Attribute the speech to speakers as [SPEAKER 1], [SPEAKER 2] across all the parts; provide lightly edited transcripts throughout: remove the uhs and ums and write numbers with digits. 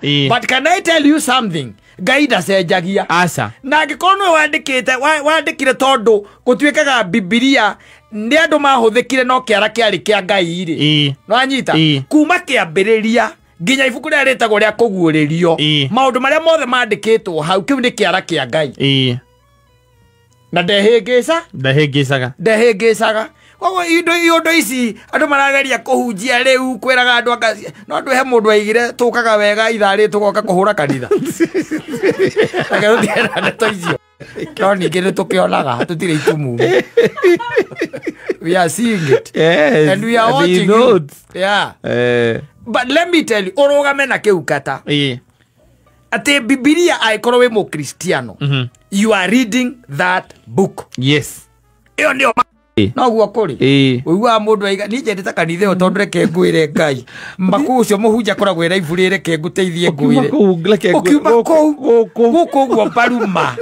[SPEAKER 1] But can I tell you something? Ngai ndacenjagia.
[SPEAKER 2] Aca.
[SPEAKER 1] Na angĩkorwo nĩwe wandĩkĩte wandĩkire tondũ gũtuĩkaga Bibilia nĩ andũ mahũthĩkire no kĩara kĩarĩ kĩa Ngai rĩ. Nĩwanyita? Kuma kĩambĩrĩria nginya ibuku rĩrĩa rĩtagwo rĩa kũguũrĩrio, maũndũ marĩa mothe mandĩkĩtwo hau, kĩu nĩ kĩara kĩa Ngai. Na ndehĩngĩca?
[SPEAKER 2] Ndehĩngĩcaga.
[SPEAKER 1] Ndehĩngĩcaga. Koguo indo ici andũ marageria kũhunjia rĩu kwĩraga andũ anga no andũ he mũndũ aigire tũkaga wega ithaa rĩ tũgoka kũhũra kanitha. Reke tũtige na ndeto icio. No ningĩ nĩ tũkĩonaga tũtirĩ itumumu. We are seeing it.
[SPEAKER 2] Yes,
[SPEAKER 1] and we are watching it. Yeah. But let me tell you, ũrũgame na kĩu kata. Atĩ Bibilia angĩkorwo wĩ mũkristiano, you are reading that book.
[SPEAKER 2] Yes.
[SPEAKER 1] Ĩyo nĩyo no guo kũrĩ. Ũiguaga mũndũ aiga niĩ njendete kanitha ĩyo tondũ reke ngwĩre Ngai. Makũ ũcio mũhunjia akoragwo ena iburi reke ngũteithie ngwĩre. Ũkiuma kũu gũkũ ũguo mbaruma.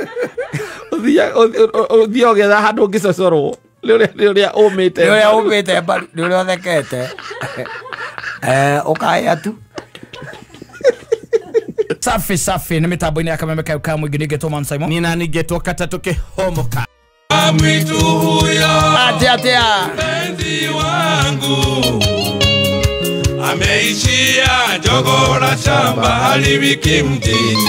[SPEAKER 2] Ũthiĩ ũgetha handũ ũngĩcocorwo. Nĩ ũrĩa ũmĩte.
[SPEAKER 1] Nĩ ũrĩa ũmĩte mbaru, nĩ ũrĩa ũthekete. Ũkaya tu. Safi safi nĩ mĩtambo-inĩ ya Kameme kau ka mũingĩ nĩngetwo Man Simon.
[SPEAKER 2] Nĩ nani ngetwo Katatũ Kĩhomoka.
[SPEAKER 3] Mwitu huyo
[SPEAKER 1] atia
[SPEAKER 3] mpenzi wangu ameishia jogoo la shamba haliwiki mjini.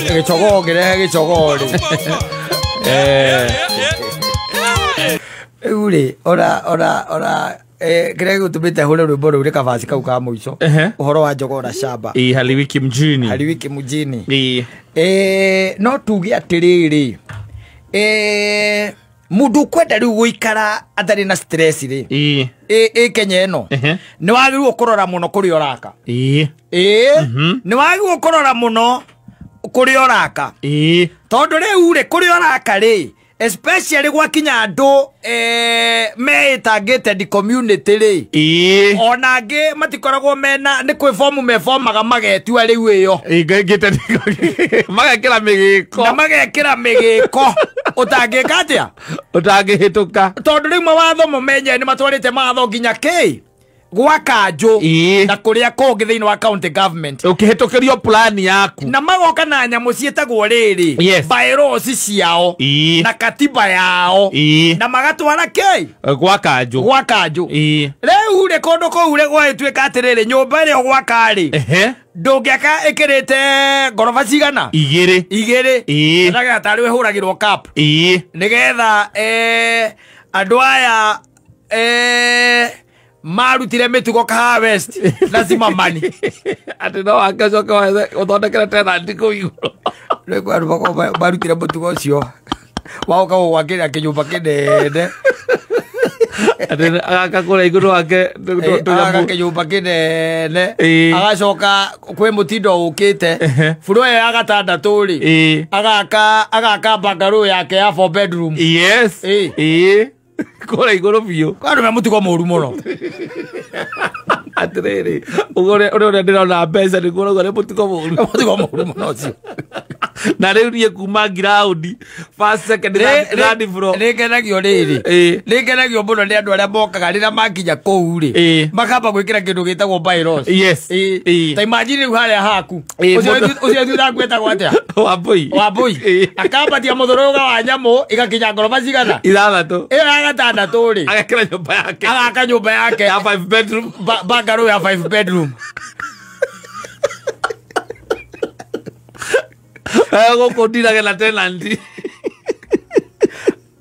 [SPEAKER 1] Gĩcogoo ngĩrehe gĩcogoo rĩ. Rĩu rĩ ora kĩrĩa gĩgũtũmĩte hũre rwĩmbo rũu nĩ kabaci kau ka mũico ũhoro wa jogoo la shamba
[SPEAKER 2] haliwiki mjini.
[SPEAKER 1] Haliwiki mjini. No tuge atĩrĩrĩ, mũndũ ũkwenda rĩu gũikara atarĩ na stress rĩ, ĩ Kenya ĩno nĩ wagĩrĩirwo kũrora mũno kũrĩa ũraka. Nĩ wagĩrĩirwo kũrora mũno kũrĩa ũraka. Tondũ rĩu rĩ kũrĩa ũraka rĩ, especially gwakinya andũ meĩtangĩte the community rĩ, ona angĩ matikoragwo mena nĩ kwĩbomu mebomaga magetua rĩu ĩyo
[SPEAKER 2] magekĩra mĩgĩko
[SPEAKER 1] na magekĩra mĩgĩko ũtangĩka atĩa
[SPEAKER 2] ũtangĩhĩtũka
[SPEAKER 1] tondũ rĩu mawatho mo menyewe nĩ matwarĩte mawatho nginya kĩ gwa kanjũ na kũrĩa kũngĩ thĩinĩ wa county government
[SPEAKER 2] ũkĩhĩtũkĩrio plan yaku
[SPEAKER 1] na magoka na nyamũ ciĩtagwo rĩrĩ bylaws ciao na katiba yao na magatwara kĩ
[SPEAKER 2] gwa kanjũ
[SPEAKER 1] gwa kanjũ. Rĩu rĩ kũndũ kũu rĩ gwagĩtuĩka atĩrĩrĩ nyũmba ĩrĩa ũgwaka rĩ ndũngĩaka ĩkĩrĩte ngoroba cigana
[SPEAKER 2] igĩrĩ
[SPEAKER 1] nĩgetha tarĩ ĩhũragĩrwo cap nĩgetha andũ aya marutire mĩtugo Kahawa West lazima mani
[SPEAKER 2] atĩ no wake ũcoke ũthondekere tenant kũu igũrũ.
[SPEAKER 1] Rĩu andũ makoragwo marutire mũtugo ũcio wagoka gũgwakĩra kĩnyũmba kĩnene
[SPEAKER 2] atĩ agaka kũrĩa igũrũ wake
[SPEAKER 1] agaka kĩnyũmba kĩnene agacoka kwĩ mũtindo ũkĩte buro ĩyo ya gatandatũ rĩ agaka bungalow yake ya 4 bedroom.
[SPEAKER 2] Yes. Kũrĩa igũrũ biũ
[SPEAKER 1] andũ me mũtugo mũru mũno.
[SPEAKER 2] Atĩrĩrĩ ũrĩa ũrĩa ndĩrona mbeca nĩguo ũrauga nĩ mũtugo mũru.
[SPEAKER 1] Mũtugo mũru mũno ũcio.
[SPEAKER 2] Na rĩu niĩ kuma ground first second third floor
[SPEAKER 1] nĩngenagio rĩrĩ nĩngenagio mũno nĩ andũ arĩa mokaga rĩrĩa makinya kũu rĩ makamba gwĩkĩra kĩndũ gĩtagwo bylaws.
[SPEAKER 2] Yes.
[SPEAKER 1] Ta imagine rĩu harĩa haku ũcio thutha gwĩtagwo atĩa
[SPEAKER 2] Wambui.
[SPEAKER 1] Wambui akambatia mũthũrũga wa nyamũ ĩgakinya ngoroba cigana
[SPEAKER 2] ithathatũ
[SPEAKER 1] ĩyo ya gatandatũ rĩ
[SPEAKER 2] agekĩra nyũmba yake
[SPEAKER 1] agaka nyũmba yake
[SPEAKER 2] ya 5 bedroom
[SPEAKER 1] bungalow ya 5 bedroom.
[SPEAKER 2] Gũkũ ndirage na tenant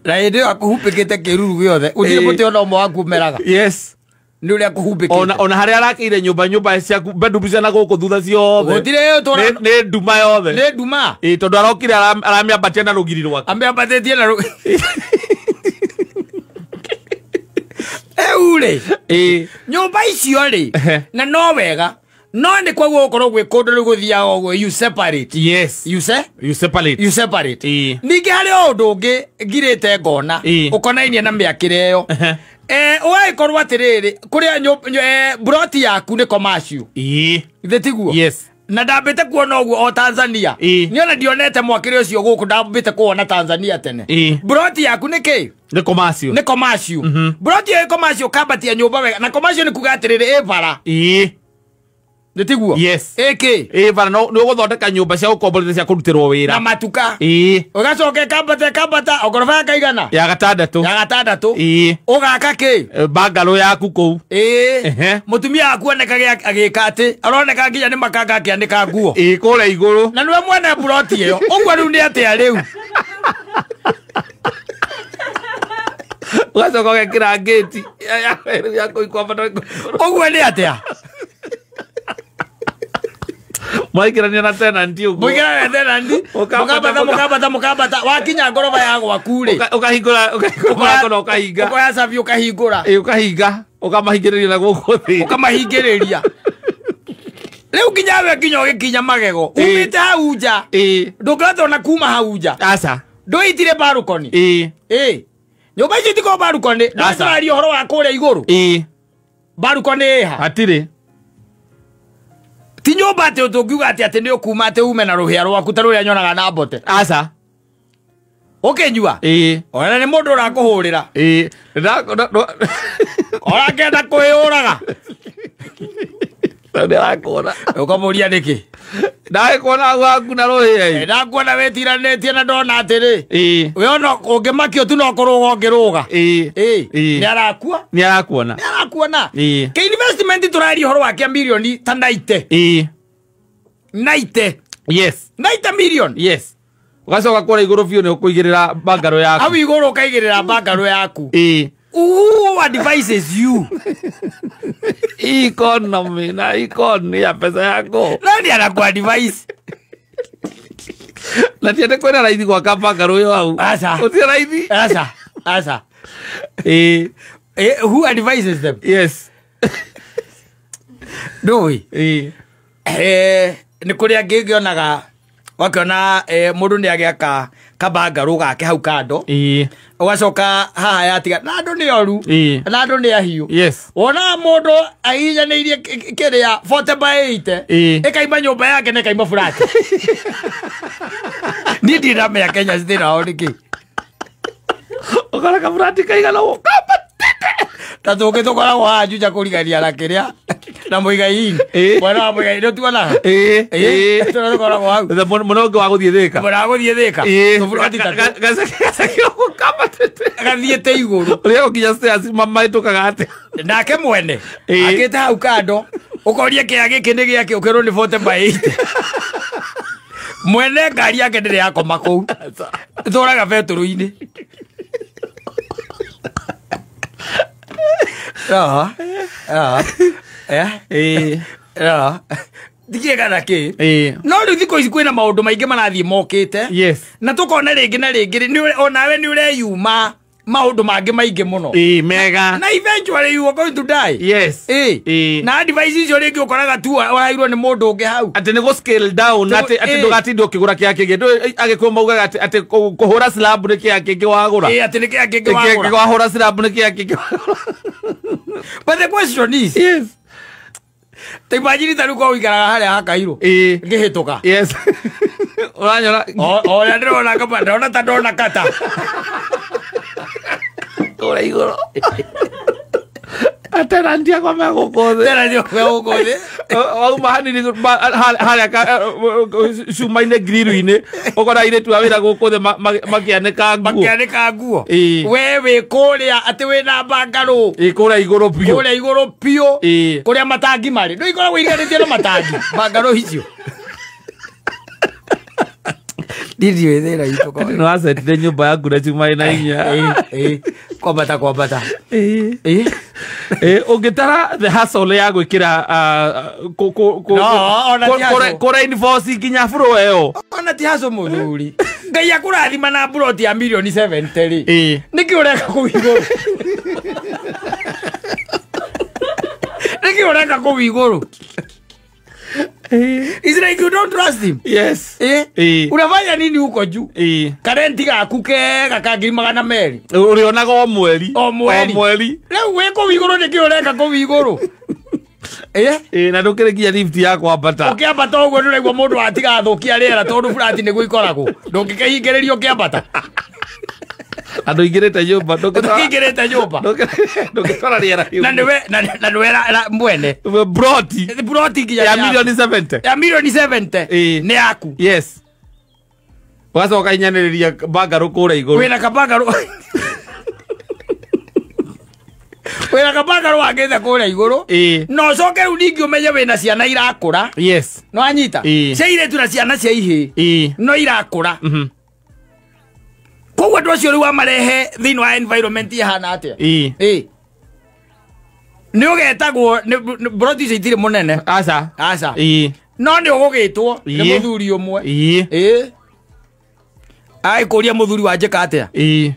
[SPEAKER 1] na hĩndĩ ĩyo akũhumbĩkĩte kĩruru gĩothe gũtirĩ mũtĩ ona ũmwe waku ũmeraga.
[SPEAKER 2] Yes.
[SPEAKER 1] Nĩ ũrĩa akũhumbĩkĩte
[SPEAKER 2] ona harĩa arakĩire nyũmba ciaku bedroom cia na gũkũ thutha ciothe
[SPEAKER 1] gũtirĩ
[SPEAKER 2] nĩ nduma yothe
[SPEAKER 1] nĩ nduma
[SPEAKER 2] tondũ arokire aramĩambatia na rũgiri rwake
[SPEAKER 1] amĩambatĩtie na rĩu rĩ nyũmba icio rĩ na no wega no nĩ koguo gũkorwo gwĩ kũndũ rĩu gũthiaga ũguo you separate.
[SPEAKER 2] Yes.
[SPEAKER 1] You
[SPEAKER 2] separate.
[SPEAKER 1] You separate. Ningĩ harĩ o ũndũ ũngĩ ngirĩte ngona ũkonainie na mĩakĩre ĩyo ũgagĩkorwo atĩrĩrĩ kũrĩa broti yaku nĩ commercial. Githĩ tiguo?
[SPEAKER 2] Yes.
[SPEAKER 1] Na ndambĩte kuona ũguo o Tanzania. Niĩ ona ndionete mwakĩre ũcio gũkũ ndambĩte kuona Tanzania tene. Broti yaku nĩ kĩ?
[SPEAKER 2] Nĩ commercial.
[SPEAKER 1] Nĩ commercial. Broti ĩyo ĩ commercial ũkambatia nyũmba wega na commercial nĩ kuga atĩrĩrĩ ĩ bara. Nĩ tiguo?
[SPEAKER 2] Yes.
[SPEAKER 1] Ĩkĩ?
[SPEAKER 2] Ĩ bara no nĩ ũgũthondeka nyũmba cia gũkomborithia cia kũrutĩrwo wĩra.
[SPEAKER 1] Na matuka.
[SPEAKER 2] Ĩ.
[SPEAKER 1] Ũgacoka ĩkambata ĩkambata ngoroba ya kaigana?
[SPEAKER 2] Ya gatandatũ.
[SPEAKER 1] Ya gatandatũ.
[SPEAKER 2] Ĩ.
[SPEAKER 1] Ũgaka kĩ?
[SPEAKER 2] Bangalũ yaku kũu.
[SPEAKER 1] Ĩ. Mũtumia waku oneka agĩka atĩ aroneka nginya nĩ makanga akĩanĩka nguo.
[SPEAKER 2] Ĩ kũrĩa igũrũ.
[SPEAKER 1] Na nĩwe mwene buroti ĩyo. Ũguo rĩu nĩ atĩa rĩu?
[SPEAKER 2] Ũgacoka ũgekĩra ngĩti ya kwambata.
[SPEAKER 1] Ũguo nĩ atĩa?
[SPEAKER 2] Mwaingĩrania na tenant ũguo.
[SPEAKER 1] Mũingĩrania na tenant. Mũkambata mũkambata mũkambata wakinya ngoroba ya gwaku rĩ.
[SPEAKER 2] Ũkahingũra ũkahingũra na ũkahinga.
[SPEAKER 1] Ũkoya cabi ũkahingũra.
[SPEAKER 2] Ĩ ũkahinga ũkamahingĩrĩria na gũkũ thĩ.
[SPEAKER 1] Ũkamahingĩrĩria. Rĩu nginya we nginya ũgĩkinya magego. Umĩte hau nja.
[SPEAKER 2] Ĩ.
[SPEAKER 1] Ndũngĩhota ona kuma hau nja.
[SPEAKER 2] Aca.
[SPEAKER 1] Ndũitire balcony.
[SPEAKER 2] Ĩ.
[SPEAKER 1] Ĩ. Nyũmba icio itikoragwo balcony. Ndũraria ũhoro wa kũrĩa igũrũ.
[SPEAKER 2] Ĩ.
[SPEAKER 1] Balcony ĩha.
[SPEAKER 2] Hatirĩ.
[SPEAKER 1] Ti nyũmba atĩ tũngiuga atĩ atĩ nĩ ũkuma atĩ ume na rũhĩa rwaku ta rũrĩa nyonaga na mbote.
[SPEAKER 2] Aca.
[SPEAKER 1] Ũkĩnyua?
[SPEAKER 2] Ĩ.
[SPEAKER 1] Ona nĩ mũndũ ũrakũhũrĩra.
[SPEAKER 2] Ĩ.
[SPEAKER 1] Ũrakenda kwĩyũraga.
[SPEAKER 2] Nĩ arakuona.
[SPEAKER 1] Ũkamũria nĩkĩ?
[SPEAKER 2] Ndagĩkuona gwaku na rũhĩa.
[SPEAKER 1] Ndakuona wĩtiranĩtie na ndona atĩrĩ.
[SPEAKER 2] Ĩ.
[SPEAKER 1] We ona ũngĩmakio tu no kũrũga ũngĩrũga.
[SPEAKER 2] Ĩ.
[SPEAKER 1] Ĩ. Nĩ arakua?
[SPEAKER 2] Nĩ arakuona.
[SPEAKER 1] Nĩ arakuona.
[SPEAKER 2] Ĩ.
[SPEAKER 1] Kĩ investment tũraria ũhoro wa kĩa milioni ta 90.
[SPEAKER 2] Ĩ.
[SPEAKER 1] 90.
[SPEAKER 2] Yes.
[SPEAKER 1] 90 million.
[SPEAKER 2] Yes. Ũgacoka kũrĩa igũrũ biũ nĩ ũkũigĩrĩra bangarũ yaku.
[SPEAKER 1] Hau igũrũ ũkaigĩrĩra bangarũ yaku.
[SPEAKER 2] Ĩ.
[SPEAKER 1] Who advises you?
[SPEAKER 2] Economy na economy ya pesa yako.
[SPEAKER 1] Nani anakuadvise?
[SPEAKER 2] Na ti atĩ kwĩna raithi gwaka bangarũ ĩyo hau.
[SPEAKER 1] Aca.
[SPEAKER 2] Gũtirĩ raithi.
[SPEAKER 1] Aca. Aca.
[SPEAKER 2] Ĩ.
[SPEAKER 1] Who advises them?
[SPEAKER 2] Yes.
[SPEAKER 1] Ndũĩ.
[SPEAKER 2] Ĩ.
[SPEAKER 1] Nĩ kũrĩ angĩ ngĩonaga wakiona mũndũ nĩ agĩaka kabangarũ gake hau kando.
[SPEAKER 2] Ĩ.
[SPEAKER 1] Ũgacoka haha yatiga na andũ nĩ oru.
[SPEAKER 2] Ĩ.
[SPEAKER 1] Na andũ nĩ ahiũ.
[SPEAKER 2] Yes.
[SPEAKER 1] Wonaga mũndũ ahihinyanĩirie kĩrĩa 40 by 80.
[SPEAKER 2] Ĩ.
[SPEAKER 1] Ĩkaima nyũmba yake na ĩkaima burati. Niĩ ndirĩ ndamenya Kenya thĩna wao nĩkĩ.
[SPEAKER 2] Ũkora kaburati kaigana ũguo kambatĩte.
[SPEAKER 1] Ta tũngĩ tũkoragwo haha Juja kũrigania na kĩrĩa na Mũigai-inĩ.
[SPEAKER 2] Ĩ.
[SPEAKER 1] Mwena wa Mũigai nĩ ũtuonaga?
[SPEAKER 2] Ĩ.
[SPEAKER 1] Ĩ. Tũrĩa tũkoragwo hau.
[SPEAKER 2] Mũno ũngĩ wa gũthiĩ Thĩka.
[SPEAKER 1] Mwena wa gũthiĩ Thĩka.
[SPEAKER 2] Ĩ.
[SPEAKER 1] Tũburati tatũ.
[SPEAKER 2] Gaceke ũguo kambatĩte.
[SPEAKER 1] Gathiĩte igũrũ.
[SPEAKER 2] Ũrĩa gũkinya stairs mahĩtũkaga atĩa?
[SPEAKER 1] Nake mwene
[SPEAKER 2] Ĩ.
[SPEAKER 1] akĩte hau kando ũkoria kĩa gĩkĩ nĩ gĩakĩ ũkerwo nĩ 40 by 80. Mwene ngari yake ndĩrĩ yakoma kũu. Ĩtũraga betũrũ-inĩ. Ndikiĩ kana kĩ. No rĩu thikũ ici kwĩna maũndũ maingĩ marathiĩ mokĩte.
[SPEAKER 2] Yes.
[SPEAKER 1] Na tũkona rĩngĩ na rĩngĩ onawe nĩ ũreyuma maũndũ mangĩ maingĩ mũno.
[SPEAKER 2] Ĩ mega.
[SPEAKER 1] Na eventually you are going to die.
[SPEAKER 2] Yes.
[SPEAKER 1] Ĩ. Na advice icio rĩngĩ ũkoraga tu ũrairwo nĩ mũndũ ũngĩ hau.
[SPEAKER 2] Atĩ nĩ gũ scale down atĩ atĩ ndũgatinde ũkĩgũra kĩa kĩngĩ. Ndũĩ Agĩkũyũ maugaga atĩ atĩ kũhũra slab nĩ kĩa kĩngĩ wagũra.
[SPEAKER 1] Ĩ atĩ nĩ kĩa kĩngĩ wagũra.
[SPEAKER 2] Wahũra slab nĩ kĩa kĩngĩ wagũra.
[SPEAKER 1] But the question is.
[SPEAKER 2] Yes.
[SPEAKER 1] Ta imagine ta rĩu korwo ũikaraga harĩa Hakairũ.
[SPEAKER 2] Ĩ.
[SPEAKER 1] Ngĩhĩtũka.
[SPEAKER 2] Yes. Ũranyona.
[SPEAKER 1] O ũrĩa ndĩrona kaba ndĩrona ta ndona kata.
[SPEAKER 2] Kũrĩa igũrũ. Atenanti akwa me gũkũ thĩ.
[SPEAKER 1] Tenanti akwa me gũkũ thĩ.
[SPEAKER 2] Wauma hanini harĩa cuma-inĩ grill-inĩ ũkora airĩtu a wĩra gũkũ thĩ makĩanĩka nguo.
[SPEAKER 1] Makĩanĩka nguo.
[SPEAKER 2] Ĩ.
[SPEAKER 1] We wĩ kũrĩa atĩ wĩna bangarũ.
[SPEAKER 2] Ĩ kũrĩa igũrũ biũ.
[SPEAKER 1] Kũrĩa igũrũ biũ.
[SPEAKER 2] Ĩ.
[SPEAKER 1] Kũrĩa matangi marĩ. Ndũĩ ikoragwo iriganĩtie na matangi. Bangarũ icio. Ndiũĩ thĩna witũ ko.
[SPEAKER 2] Nĩ wacetire nyũmba yaku na cuma ĩna inya.
[SPEAKER 1] Ĩ. Kwambata kwambata.
[SPEAKER 2] Ĩ.
[SPEAKER 1] Ĩ.
[SPEAKER 2] Ũngĩtara the hustle ya gwĩkĩra
[SPEAKER 1] No, ona ti hustle.
[SPEAKER 2] kũ reinforce nginya floor ĩyo.
[SPEAKER 1] Ona ti hustle mũthuri. Ngai akũrathima na plot ya milioni 70 rĩ.
[SPEAKER 2] Ĩ.
[SPEAKER 1] Nĩkĩ ũreka kũu igũrũ? Nĩkĩ ũreka kũu igũrũ? It's like you don't trust him.
[SPEAKER 2] Yes.
[SPEAKER 1] Eh? Unafanya nini huko juu?
[SPEAKER 2] Eh.
[SPEAKER 1] Karenti gaku kega ka 200,000.
[SPEAKER 2] Urionaga o mweri.
[SPEAKER 1] O mweri.
[SPEAKER 2] O mweri.
[SPEAKER 1] Rĩu wĩ kũu igũrũ nĩkĩ ũreka kũu igũrũ? Eh?
[SPEAKER 2] Eh, na ndũkĩrĩ nginya lift ya kwambata.
[SPEAKER 1] Ũkĩambata ũguo nĩũraigua mũndũ atigathũkia rĩera tondũ flat nĩguo ikoragwo. Ndũngĩkĩhingĩrĩria ũkĩambata.
[SPEAKER 2] Andũ ingĩrĩte nyũmba
[SPEAKER 1] ndũkĩingĩrĩte nyũmba
[SPEAKER 2] ndũngĩtwara rĩera
[SPEAKER 1] na nĩwe mwene
[SPEAKER 2] broti
[SPEAKER 1] nginya
[SPEAKER 2] ya milioni 70
[SPEAKER 1] ya milioni 70 nĩ yaku.
[SPEAKER 2] Yes, ũgacoka inyanĩrĩria bangarũ kũrĩa igũrũ
[SPEAKER 1] wĩna kabangarũ wĩna kabangarũ wangĩte kũrĩa igũrũ na ũcoke rĩu ningĩ ũmenye wĩna ciana irakũra.
[SPEAKER 2] Yes,
[SPEAKER 1] no anyita cia irĩtu na ciana cia ihĩĩ no irakũra. Koguo andũ acio rĩu amarehe thĩinĩ wa environment ihana atĩa? Nĩ ũgetagwo broti icio itirĩ mũnene.
[SPEAKER 2] Aca.
[SPEAKER 1] Aca. No nĩ ũgũgĩtwo nĩ mũthuri ũmwe. Agĩkũria mũthuri wanjĩka atĩa?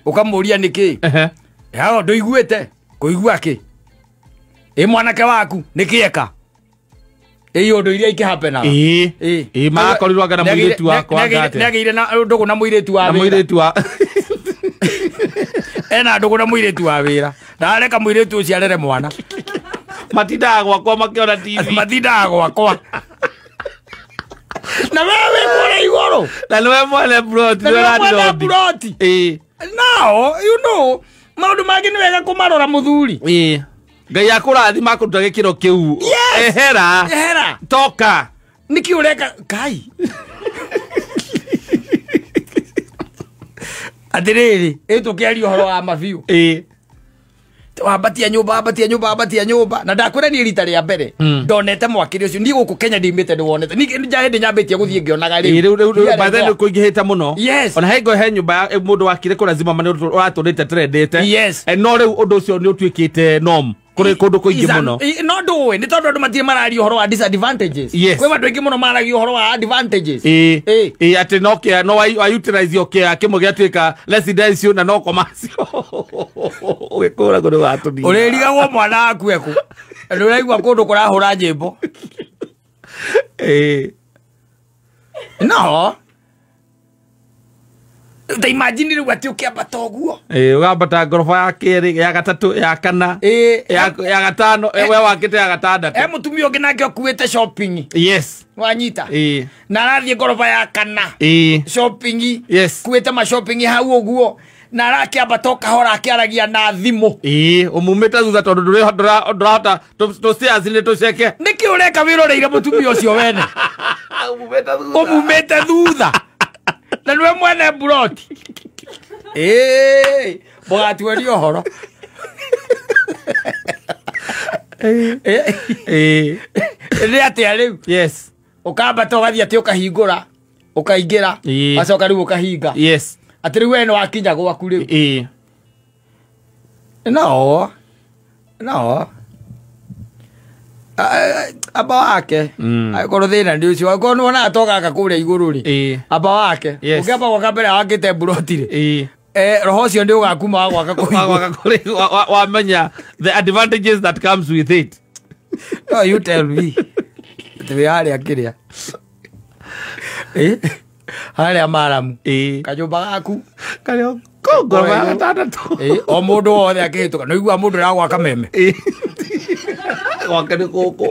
[SPEAKER 1] Ũkamũria nĩkĩ? Hao ndũiguĩte kũigua kĩ? Ĩ mwanake waku nĩkĩ eka? Ĩ ũndũ iria ikĩhapenaga.
[SPEAKER 2] Ĩ marakorirwo anga na mũirĩtu wakwa anga atĩa?
[SPEAKER 1] Nĩagĩire na ndũgũ na mũirĩtu wa wĩra.
[SPEAKER 2] Na mũirĩtu wa
[SPEAKER 1] ena ndũgũ na mũirĩtu wa wĩra. Ndareka mũirĩtu ũcio arere mwana.
[SPEAKER 2] Matindaga gwakwa makĩona TV.
[SPEAKER 1] Matindaga gwakwa. Na wewe kũrĩa igũrũ.
[SPEAKER 2] Na nĩwe mwene broti.
[SPEAKER 1] Na nĩwe mwene broti. Now, you know, maũndũ mangĩ nĩ wega kũmarora mũthuri.
[SPEAKER 2] Ngai akũrathima akũruta gĩkĩro kĩu. Ehera.
[SPEAKER 1] Ehera.
[SPEAKER 2] Toka.
[SPEAKER 1] Nĩkĩ ũreka Ngai? Atĩrĩrĩ, ĩ tũkĩaria ũhoro wa mabiũ. Wambatia nyũmba, wambatia nyũmba, wambatia nyũmba. Na ndakwĩra niĩ rita rĩa mbere ndonete mwakĩre ũcio. Niĩ gũkũ Kenya ndiumĩte ndĩwonete. Niĩ hĩndĩ nyambĩtie gũthiĩ ngĩonaga rĩu.
[SPEAKER 2] Rĩu by then kũingĩhĩte mũno.
[SPEAKER 1] Yes.
[SPEAKER 2] Ona he he nyũmba ya mũndũ wakire kũrĩa Zimmerman ũratũrĩte trendete.
[SPEAKER 1] Yes.
[SPEAKER 2] No rĩu ũndũ ũcio nĩ ũtuĩkĩte norm kũrĩ kũndũ kũingĩ mũno.
[SPEAKER 1] No ndũĩ nĩ tondũ andũ matirĩ mararia ũhoro wa disadvantages.
[SPEAKER 2] Yes.
[SPEAKER 1] Kwĩ andũ aingĩ mũno maragia ũhoro wa advantages.
[SPEAKER 2] Atĩ no kĩa no wa utilize o kĩa kĩmwe gĩatuĩka residential na no commercial. Ũgĩkũra kũndũ watũnina.
[SPEAKER 1] Ũrĩrigagwo mwana waku ekũ. Nĩ ũraigua kũndũ kũrahũra nyĩmbo. No. Ta imagine rĩu atĩ ũkĩambata ũguo.
[SPEAKER 2] Ũgambata ngoroba ya kerĩ, ya gatatũ, ya kana, ya gatano, we wakĩte ya gatandatũ.
[SPEAKER 1] Mũtumia ũngĩ nake ũkuĩte shopping.
[SPEAKER 2] Yes.
[SPEAKER 1] Wanyita. Na arathiĩ ngoroba ya kana. Shopping.
[SPEAKER 2] Yes.
[SPEAKER 1] Kuĩte ma shopping hau ũguo. Na arakĩambata o kahora akĩaragia na thimũ.
[SPEAKER 2] Ũmumĩte thutha tondũ ndũrahota tũ stairs nĩ tũceke.
[SPEAKER 1] Nĩkĩ ũreka wĩroreire mũtumia ũcio wene? Ũmumĩte thutha. Na nĩwe mwene broti. Mũgatuĩria ũhoro. Nĩ atĩa rĩu?
[SPEAKER 2] Yes.
[SPEAKER 1] Ũkambata ũgathiĩ atĩ ũkahingũra, ũkaingĩra, ũgacoka rĩu ũkahinga.
[SPEAKER 2] Yes.
[SPEAKER 1] Atĩ rĩu we nĩ wakinya gwaku rĩu. No. No. Amba wake angĩkorwo thĩna nĩ ũcio angĩkorwo nĩwonaga to gaka kũrĩa igũrũ rĩ amba wake ũngĩamba gwaka mbere wakĩte mburoti rĩ roho ũcio nĩ ũgakuma wa gwaka kũu
[SPEAKER 2] wamenya the advantages that comes with it.
[SPEAKER 1] No, you tell me atĩ wĩ harĩa kĩrĩa harĩa maramu kanyũmba gaku
[SPEAKER 2] karĩa kũu ngoroba ya gatandatũ
[SPEAKER 1] o mũndũ wothe akĩhĩtũka nĩ ũiguaga mũndũ ũragwaka meme
[SPEAKER 2] gwake nĩ gũkũ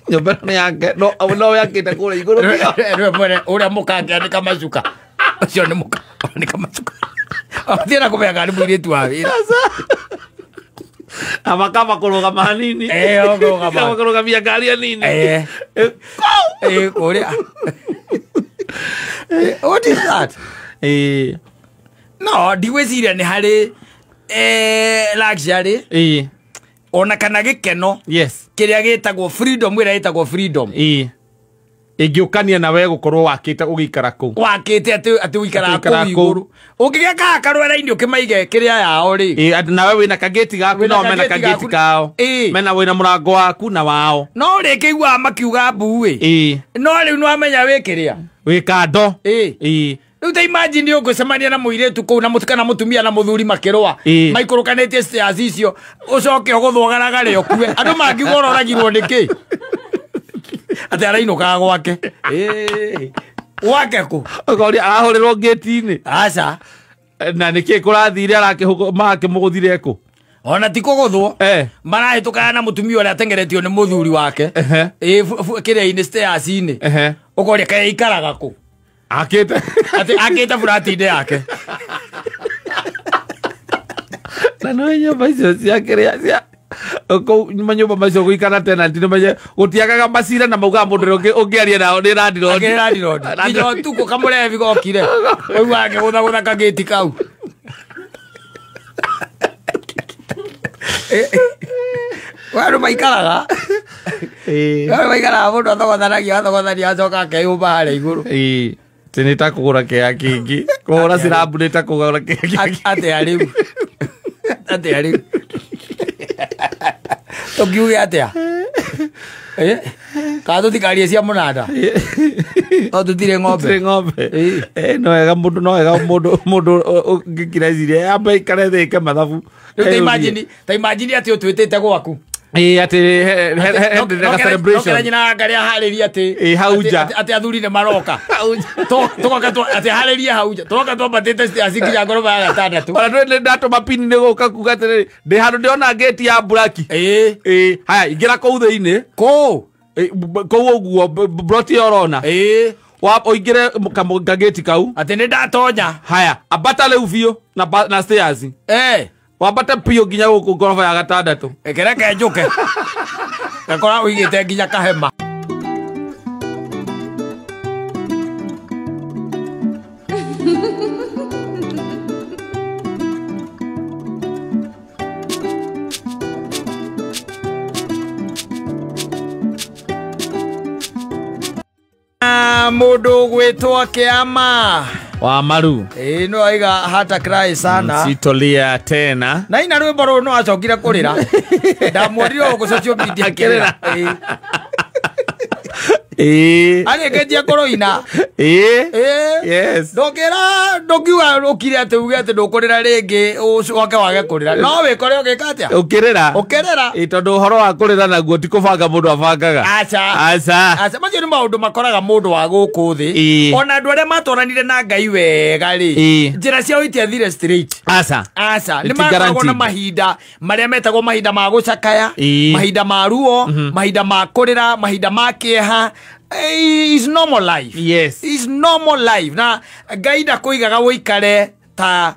[SPEAKER 2] nyũmba ĩno nĩ yake no we akĩte kũrĩa igũrũ
[SPEAKER 1] nĩwe ũrĩa mũka akĩanĩka macuka ũcio nĩ mũka anĩka macuka athiĩ na kũmenya kana nĩ mũirĩtu wa wĩra
[SPEAKER 2] amakamba kũrũgama hanini kũrũgamia ngari hanini
[SPEAKER 1] kũrĩa. What is that? No ndigwĩciria nĩ harĩ luxury ona kana gĩkeno.
[SPEAKER 2] Yes.
[SPEAKER 1] Kĩrĩa gĩtagwo freedom, ĩrĩa ĩtagwo freedom.
[SPEAKER 2] Ĩngĩũkania na we gũkorwo wakĩte ũgĩikara kũu.
[SPEAKER 1] Wakĩte atĩ ũikaraga kũu igũrũ. Ũngĩgĩaka karwera-inĩ ũkĩmaige kĩrĩa yao rĩ.
[SPEAKER 2] Nawe wĩna kagĩti gaku nao mena kagĩti kao. Mena wĩna mũrango waku na wao.
[SPEAKER 1] No rĩkĩiguaga makiuga mbu ĩ. No rĩu nĩwamenya wĩ kĩrĩa.
[SPEAKER 2] Wĩ kando.
[SPEAKER 1] Rĩu ta imagine ũngĩcemania na mũirĩtu kũu na kana mũtumia na mũthuri makĩrũa maikũrũkanĩtie stairs icio ũcoke ũgũthwo garagare ũkue andũ mangiuga ũroragirwo nĩkĩ atĩ arainũkaga gwake gwake kũ
[SPEAKER 2] ũkoria arahũrĩrwo ngĩti-inĩ.
[SPEAKER 1] Aca.
[SPEAKER 2] Na nĩkĩ kũrathire marakĩmũgũthire kũ?
[SPEAKER 1] Ona ti kũgũthwo marahĩtũkana na mũtumia ũrĩa atengeretio nĩ mũthuri wake kĩrĩa-inĩ stairs-inĩ ũkoria kaĩ aikaraga kũ
[SPEAKER 2] akĩte
[SPEAKER 1] atĩ akĩte burati-inĩ yake.
[SPEAKER 2] Na no nyũmba icio cia kĩrĩa cia kũu manyũmba macio gũikara tenant nĩ menye gũtiagaga macira na maugaga mũndũ ũrĩa ũngĩaria nao nĩ landlord.
[SPEAKER 1] Akĩrĩ landlord. Nginya ũtukũ kamũrebi gokire. Ũigua akĩgũthagũtha kagĩti kau. Andũ maikaraga. Andũ maikaraga mũndũ athogothanagia athogothania acoka akeyũmba harĩa igũrũ.
[SPEAKER 2] Ĩĩ nĩ ta kũgũra kĩea kĩngĩ. Kũhũra sirambu nĩ ta kũgũra kĩea kĩngĩ.
[SPEAKER 1] Atĩa rĩu? Atĩa rĩu? Tũngiuge atĩa? Kana tũtikarie cia mũnanda? No tũtirĩ ng'ombe.
[SPEAKER 2] Tũtirĩ ng'ombe. No wega mũndũ no wega mũndũ ũngĩkira iciria ambe aikare thĩ ĩke mathabu.
[SPEAKER 1] Rĩu ta imagine atĩ ũtwĩtĩte gwaku.
[SPEAKER 2] Ĩĩ atĩ he celebration.
[SPEAKER 1] No nyina ngarĩa harĩrie atĩ
[SPEAKER 2] hau nja.
[SPEAKER 1] Atĩ athuri nĩ maroka. Tũgoka atĩ harĩrie hau nja. Tũroka twambatĩte stairs nginya ngoroba ya gatandatũ.
[SPEAKER 2] Ona nĩ ndatũma pin nĩ gũka kuga atĩrĩrĩ ndĩ handũ ndĩrona gate ya mburaki.
[SPEAKER 1] Ĩĩ.
[SPEAKER 2] Haya ingĩra kũu thĩinĩ.
[SPEAKER 1] Kũu?
[SPEAKER 2] Kũu ũguo broti ĩyo ũrona.
[SPEAKER 1] Ĩĩ.
[SPEAKER 2] Wa ũingĩre kageti kau.
[SPEAKER 1] Atĩ nĩ ndatonya.
[SPEAKER 2] Haya ambata rĩu biũ na stairs. Wambate biũ nginya gũkũ ngoroba ya gatandatũ.
[SPEAKER 1] Reke njũke. Ngakora ũigĩte nginya kahema. Mũndũ gwĩtwo Kĩama
[SPEAKER 2] wa Maru.
[SPEAKER 1] Ĩĩ no aiga hata cry sana.
[SPEAKER 2] Sitolia tena.
[SPEAKER 1] Na ina rwĩmbo rũrũ no acokire kũrĩra. Ndamwĩrire gũkũ social media akĩrĩra.
[SPEAKER 2] Ĩĩ.
[SPEAKER 1] Arĩkĩtie kũrũina.
[SPEAKER 2] Ĩĩ. Yes.
[SPEAKER 1] Ndũngĩra ndũngiuga ũkire atĩ uge atĩ ndũkũrĩra rĩngĩ ũcoke wage kũrĩra. No wĩkore ũgĩka atĩa?
[SPEAKER 2] Ũkĩrĩra.
[SPEAKER 1] Ũkĩrĩra.
[SPEAKER 2] Ĩĩ tondũ ũhoro wa kũrĩra naguo ti kũbanga mũndũ abangaga.
[SPEAKER 1] Aca.
[SPEAKER 2] Aca.
[SPEAKER 1] Aca macio nĩ maũndũ makoraga mũndũ wa gũkũ thĩ. Ona andũ arĩa matwaranire na Ngai wega rĩ. Njĩra ciao itiathire straight.
[SPEAKER 2] Aca.
[SPEAKER 1] Aca. Nĩ makoragwo na mahinda marĩa metagwo mahinda ma gũcakaya, mahinda ma ruo, mahinda ma kũrĩra, mahinda ma kĩeha. Is normal life.
[SPEAKER 2] Yes.
[SPEAKER 1] Is normal life. Na Ngai ndakũigaga ũikare ta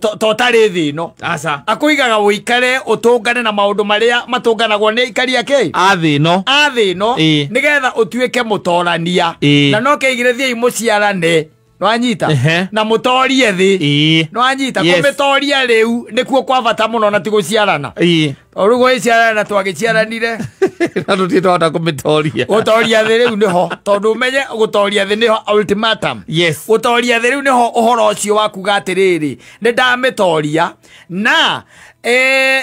[SPEAKER 1] totarĩ thĩ ĩno.
[SPEAKER 2] Aca.
[SPEAKER 1] Akũigaga ũikare ũtũngane na maũndũ marĩa matũnganagwo nĩ aikari a kĩ?
[SPEAKER 2] A thĩ ĩno.
[SPEAKER 1] A thĩ ĩno nĩgetha ũtuĩke mũtorania. Na no kĩigire thiĩi mũciarane. Nĩwanyita? Na mũtorie thĩ. Nĩwanyita? Kũmĩtoria rĩu nĩkuo kwa bata mũno na ti gũciarana. Tondũ rĩu gũgĩciarana twagĩciaranire.
[SPEAKER 2] Na tũtirĩ twahota kũmĩtoria.
[SPEAKER 1] Gũtoria thĩ rĩu nĩho tondũ ũmenye gũtoria thĩ nĩho ultimatum.
[SPEAKER 2] Yes.
[SPEAKER 1] Gũtoria thĩ rĩu nĩho ũhoro ũcio wa kuga atĩrĩrĩ nĩ ndamĩtoria na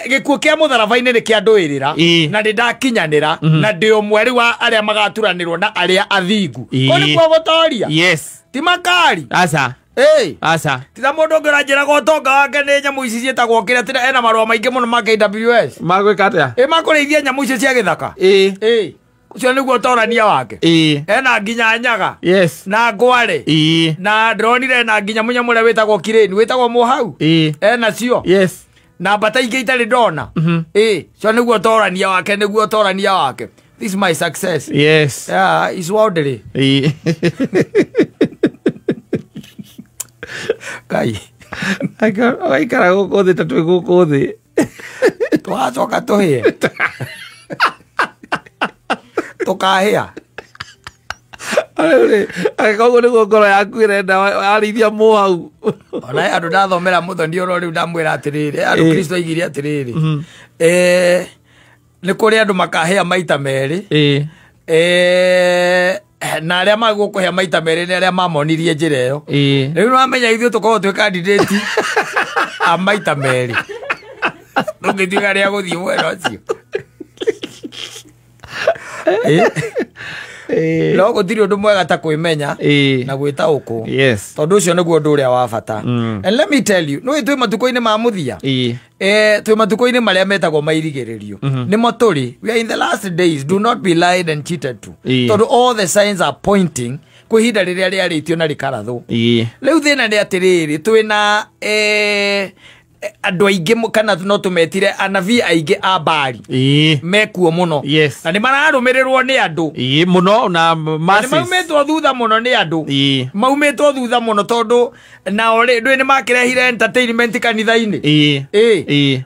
[SPEAKER 1] gĩkuũ kĩa mũtharaba-inĩ nĩ kĩandũĩrĩra na nĩ ndakinyanĩra na ndĩ ũmwe rĩu wa arĩa magaturanĩrwo na arĩa athingu. Kũu nĩkuo gũtoria.
[SPEAKER 2] Yes.
[SPEAKER 1] Ti makari.
[SPEAKER 2] Aca. Aca.
[SPEAKER 1] Tita mũndũ ũngĩ ũranjĩraga ũtonga wake nĩ nyamũ ici ciĩtagwo kĩrĩa tira ena marũa maingĩ mũno ma KWS.
[SPEAKER 2] Magwĩka atĩa?
[SPEAKER 1] Ĩ makũrĩithia nyamũ icio cia gĩthaka.
[SPEAKER 2] Ĩĩ.
[SPEAKER 1] Ũcio nĩguo ũtorania wake.
[SPEAKER 2] Ĩĩ.
[SPEAKER 1] Ena nginya nyaga.
[SPEAKER 2] Yes.
[SPEAKER 1] Na ngware.
[SPEAKER 2] Ĩĩ.
[SPEAKER 1] Na ndĩronire ena nginya mũnyamũ ũrĩa wĩtagwo kireni wĩtagwo mũhau.
[SPEAKER 2] Ĩĩ.
[SPEAKER 1] Ena cio.
[SPEAKER 2] Yes.
[SPEAKER 1] Na mbata ingĩ itarĩ ndona. Ĩĩ. Ũcio nĩguo ũtorania wake nĩguo ũtorania wake. This is my success.
[SPEAKER 2] Yes.
[SPEAKER 1] Yeah, it's worldly.
[SPEAKER 2] Ĩĩ.
[SPEAKER 1] Kai.
[SPEAKER 2] Aikara gũkũ thĩ ta twĩ gũkũ thĩ.
[SPEAKER 1] Twacoka tũhĩe. Tũkahĩa.
[SPEAKER 2] Koguo nĩguo ngoro yaku ĩrenda warĩithia mũhau.
[SPEAKER 1] Ona andũ ndathomera mũthoni ũrĩa rĩu ndamwĩra atĩrĩrĩ, andũ Kristo aigire atĩrĩrĩ. Nĩ kũrĩ andũ makahĩa maita merĩ. Na arĩa magũkũhĩa maita merĩ nĩ arĩa mamonirie njĩra ĩyo. Rĩu nĩwamenya ithuĩ tũkoragwo twĩ candidate a maita merĩ. Tũngĩtuĩka arĩa gũthiĩ mwena ũcio. No gũtirĩ ũndũ mwega ta kwĩmenya na gwĩtaũkwo.
[SPEAKER 2] Yes.
[SPEAKER 1] Tondũ ũcio nĩguo ũndũ ũrĩa wa bata. And let me tell you, nĩũĩ twĩ matukũ-inĩ ma mũthia. Twĩ matukũ-inĩ marĩa metagwo mairigĩrĩrio. Nĩmo tũrĩ. We are in the last days. Do not be lied and cheated to. Tondũ all the signs are pointing kwĩ ihinda rĩrĩa rĩarĩtio na rĩkarathwo. Rĩu thĩna nĩ atĩrĩrĩ, twĩna andũ aingĩ kana no tũmetire anabii aingĩ a Baali mekuo mũno.
[SPEAKER 2] Yes.
[SPEAKER 1] Na nĩ mararũmĩrĩrwo nĩ andũ
[SPEAKER 2] mũno na masses.
[SPEAKER 1] Nĩ maumĩtwo thutha mũno nĩ andũ. Maumĩtwo thutha mũno tondũ nao rĩ ndũĩ nĩ makĩrehire entertainment kanitha-inĩ.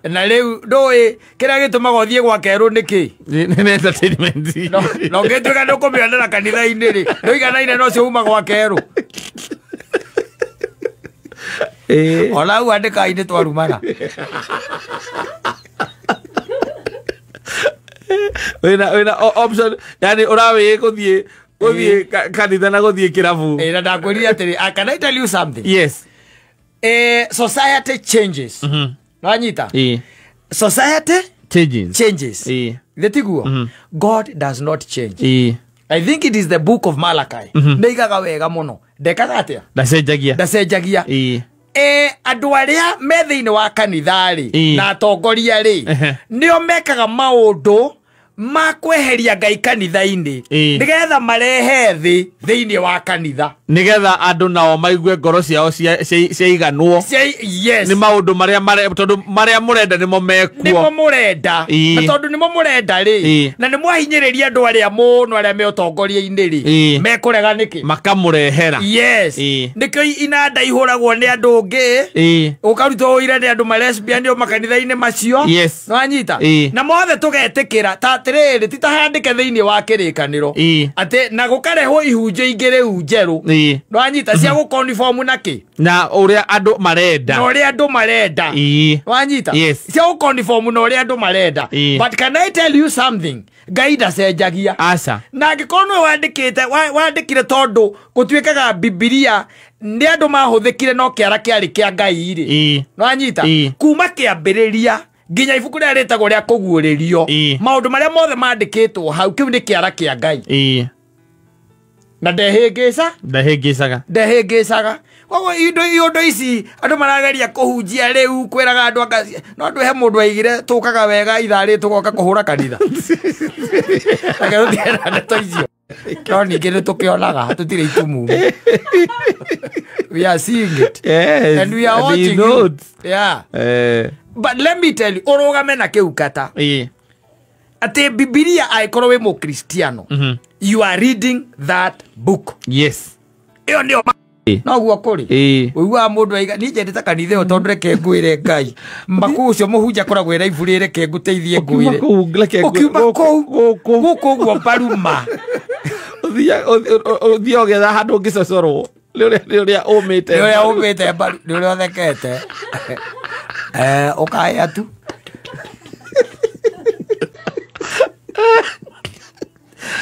[SPEAKER 1] Na rĩu ndũĩ kĩrĩa gĩtũmaga ũthiĩ gwa kerũ nĩkĩ?
[SPEAKER 2] Nĩ entertainment.
[SPEAKER 1] No ngĩtuĩka nĩ ũkũmĩonera kanitha-inĩ rĩ, ndũiganaine na ũcio uma gwa kerũ. Ona hau andĩka-inĩ twarumana.
[SPEAKER 2] Wĩna option, yani ũrawĩ gũthiĩ kanitha na gũthiĩ kĩrabu.
[SPEAKER 1] Na ndakwĩrire atĩrĩ, can I tell you something?
[SPEAKER 2] Yes.
[SPEAKER 1] Society changes. Nwanyita? Society changes. Gĩtiguo? God does not change. I think it is the book of Malachi. Nĩigaga wega mũno. Ndekaga atĩa? Ndacenjagia. Andũ arĩa me thĩinĩ wa kanitha rĩ na atongoria rĩ nĩo mekaga maũndũ ma kweheria Ngai kanitha-inĩ nĩgetha marehe thĩ thĩinĩ wa kanitha,
[SPEAKER 2] nĩgetha andũ nao maigue ngoro ciao ciaiganwo.
[SPEAKER 1] Yes.
[SPEAKER 2] Nĩ maũndũ marĩa tondũ marĩa mũrenda nĩmo mekuo,
[SPEAKER 1] nĩmo mũrenda, na tondũ nĩmo mũrenda rĩ na nĩ mwahinyĩrĩria andũ arĩa mũno arĩa me ũtongoria-inĩ rĩ mekũrega nĩkĩ?
[SPEAKER 2] Makamũrehera.
[SPEAKER 1] Yes. Nĩkĩo inanda ihũragwo nĩ andũ ũngĩ, ũkarutwo ũira nĩ andũ ma lesbian o makanitha-inĩ macio.
[SPEAKER 2] Yes.
[SPEAKER 1] Nĩwanyita? Na mothe tũgetĩkĩra ta atĩrĩrĩ ti ta handĩke thĩinĩ wa kĩrĩkanĩro atĩ na gũkarehwo ihunjio ingĩ rĩu njerũ. Nwanyita cia gũkonform na kĩ?
[SPEAKER 2] Na ũrĩa andũ marenda.
[SPEAKER 1] Na ũrĩa andũ marenda. Nwanyita?
[SPEAKER 2] Yes.
[SPEAKER 1] Cia gũkonform na ũrĩa andũ marenda. But can I tell you something? Ngai ndacenjagia.
[SPEAKER 2] Aca.
[SPEAKER 1] Na angĩkorwo nĩwe wandĩkĩte wandĩkire tondũ gũtuĩkaga Bibilia nĩ andũ mahũthĩkire no kĩara kĩarĩ kĩa Ngai rĩ. Nwanyita? Kuma kĩambĩrĩria nginya ibuku rĩrĩa rĩtagwo rĩa kũguũrĩrio maũndũ marĩa mothe mandĩkĩtwo hau kĩu nĩ kĩara kĩa Ngai. Na ndehĩngĩcaga. Koguo indo ici andũ marageria kũhunjia rĩu kwĩraga andũ anga no andũ he mũndũ aigire tũkaga wega ithaa rĩ tũgoka kũhũra kanitha. Reke tũtige na ndeto icio. No ningĩ nĩ tũkĩonaga tũtirĩ itumumu. We are seeing it.
[SPEAKER 2] Yes.
[SPEAKER 1] And we are watching you. Yeah. But let me tell you, ũrũgame na kĩu kata. Atĩ Bibilia angĩkorwo wĩ mũkristiano, you are reading that book.
[SPEAKER 2] Yes.
[SPEAKER 1] Ĩyo nĩyo noguo kũrĩ. Ũiguaga mũndũ aiga niĩ njendete kanitha ĩyo tondũ reke ngwĩre Ngai makuu ũcio mũhunjia akoragwo ĩra iburi reke ngũteithie ngwĩre. Ũkiuma kũu gũkũ ũguo mbaruma.
[SPEAKER 2] Ũthiĩ ũgetha handũ ũngĩcocorwo nĩ ũrĩa ũmĩte.
[SPEAKER 1] Nĩ ũrĩa ũmĩte mbaru, nĩ ũrĩa ũthekete. Ũkahĩa tu.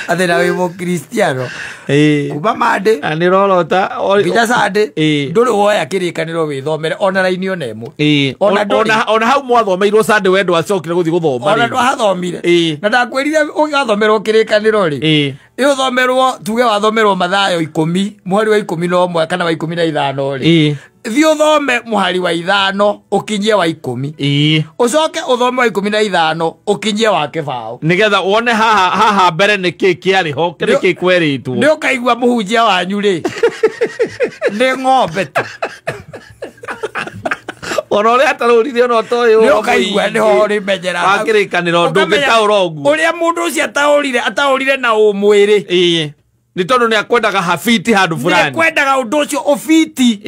[SPEAKER 1] Atĩ na wĩ mũkristiano kuma Monday
[SPEAKER 2] nĩ ũrorota
[SPEAKER 1] nginya Sunday ndũrĩ woya kĩrĩkanĩro wĩthomere ona raini ona ĩmwe.
[SPEAKER 2] Ona hau mwathomeirwo Sunday we ndwacokire gũthiĩ gũthoma.
[SPEAKER 1] Ona ndwahathomire. Na ndakwĩrire ũgathomerwo kĩrĩkanĩro rĩ ĩũthomerwo tuge wathomerwo Mathayo 10 mũhari wa 11 kana wa 15 rĩ thiĩ ũthome mũhari wa 5 ũkinyie wa 10 ũcoke ũthome wa 15 ũkinyie wa kĩbaũ
[SPEAKER 2] nĩgetha wone haha mbere nĩkĩ kĩarĩ ho nĩkĩ kwerĩtwo.
[SPEAKER 1] Nĩ ũkaigua mũhunjia wanyu rĩ nĩ ng'ombe tu.
[SPEAKER 2] Ona ũrĩa atarũrire ona ũtoĩ
[SPEAKER 1] nĩ ũkaigua nĩho ũrĩmenyera
[SPEAKER 2] wa kĩrĩkanĩro ndũngĩtaũra ũguo
[SPEAKER 1] ũrĩa mũndũ ũcio ataũrire na ũmwĩrĩ.
[SPEAKER 2] Nĩ tondũ nĩ akwendaga habiti handũ fulani.
[SPEAKER 1] Nĩ akwendaga ũndũ ũcio ũbiti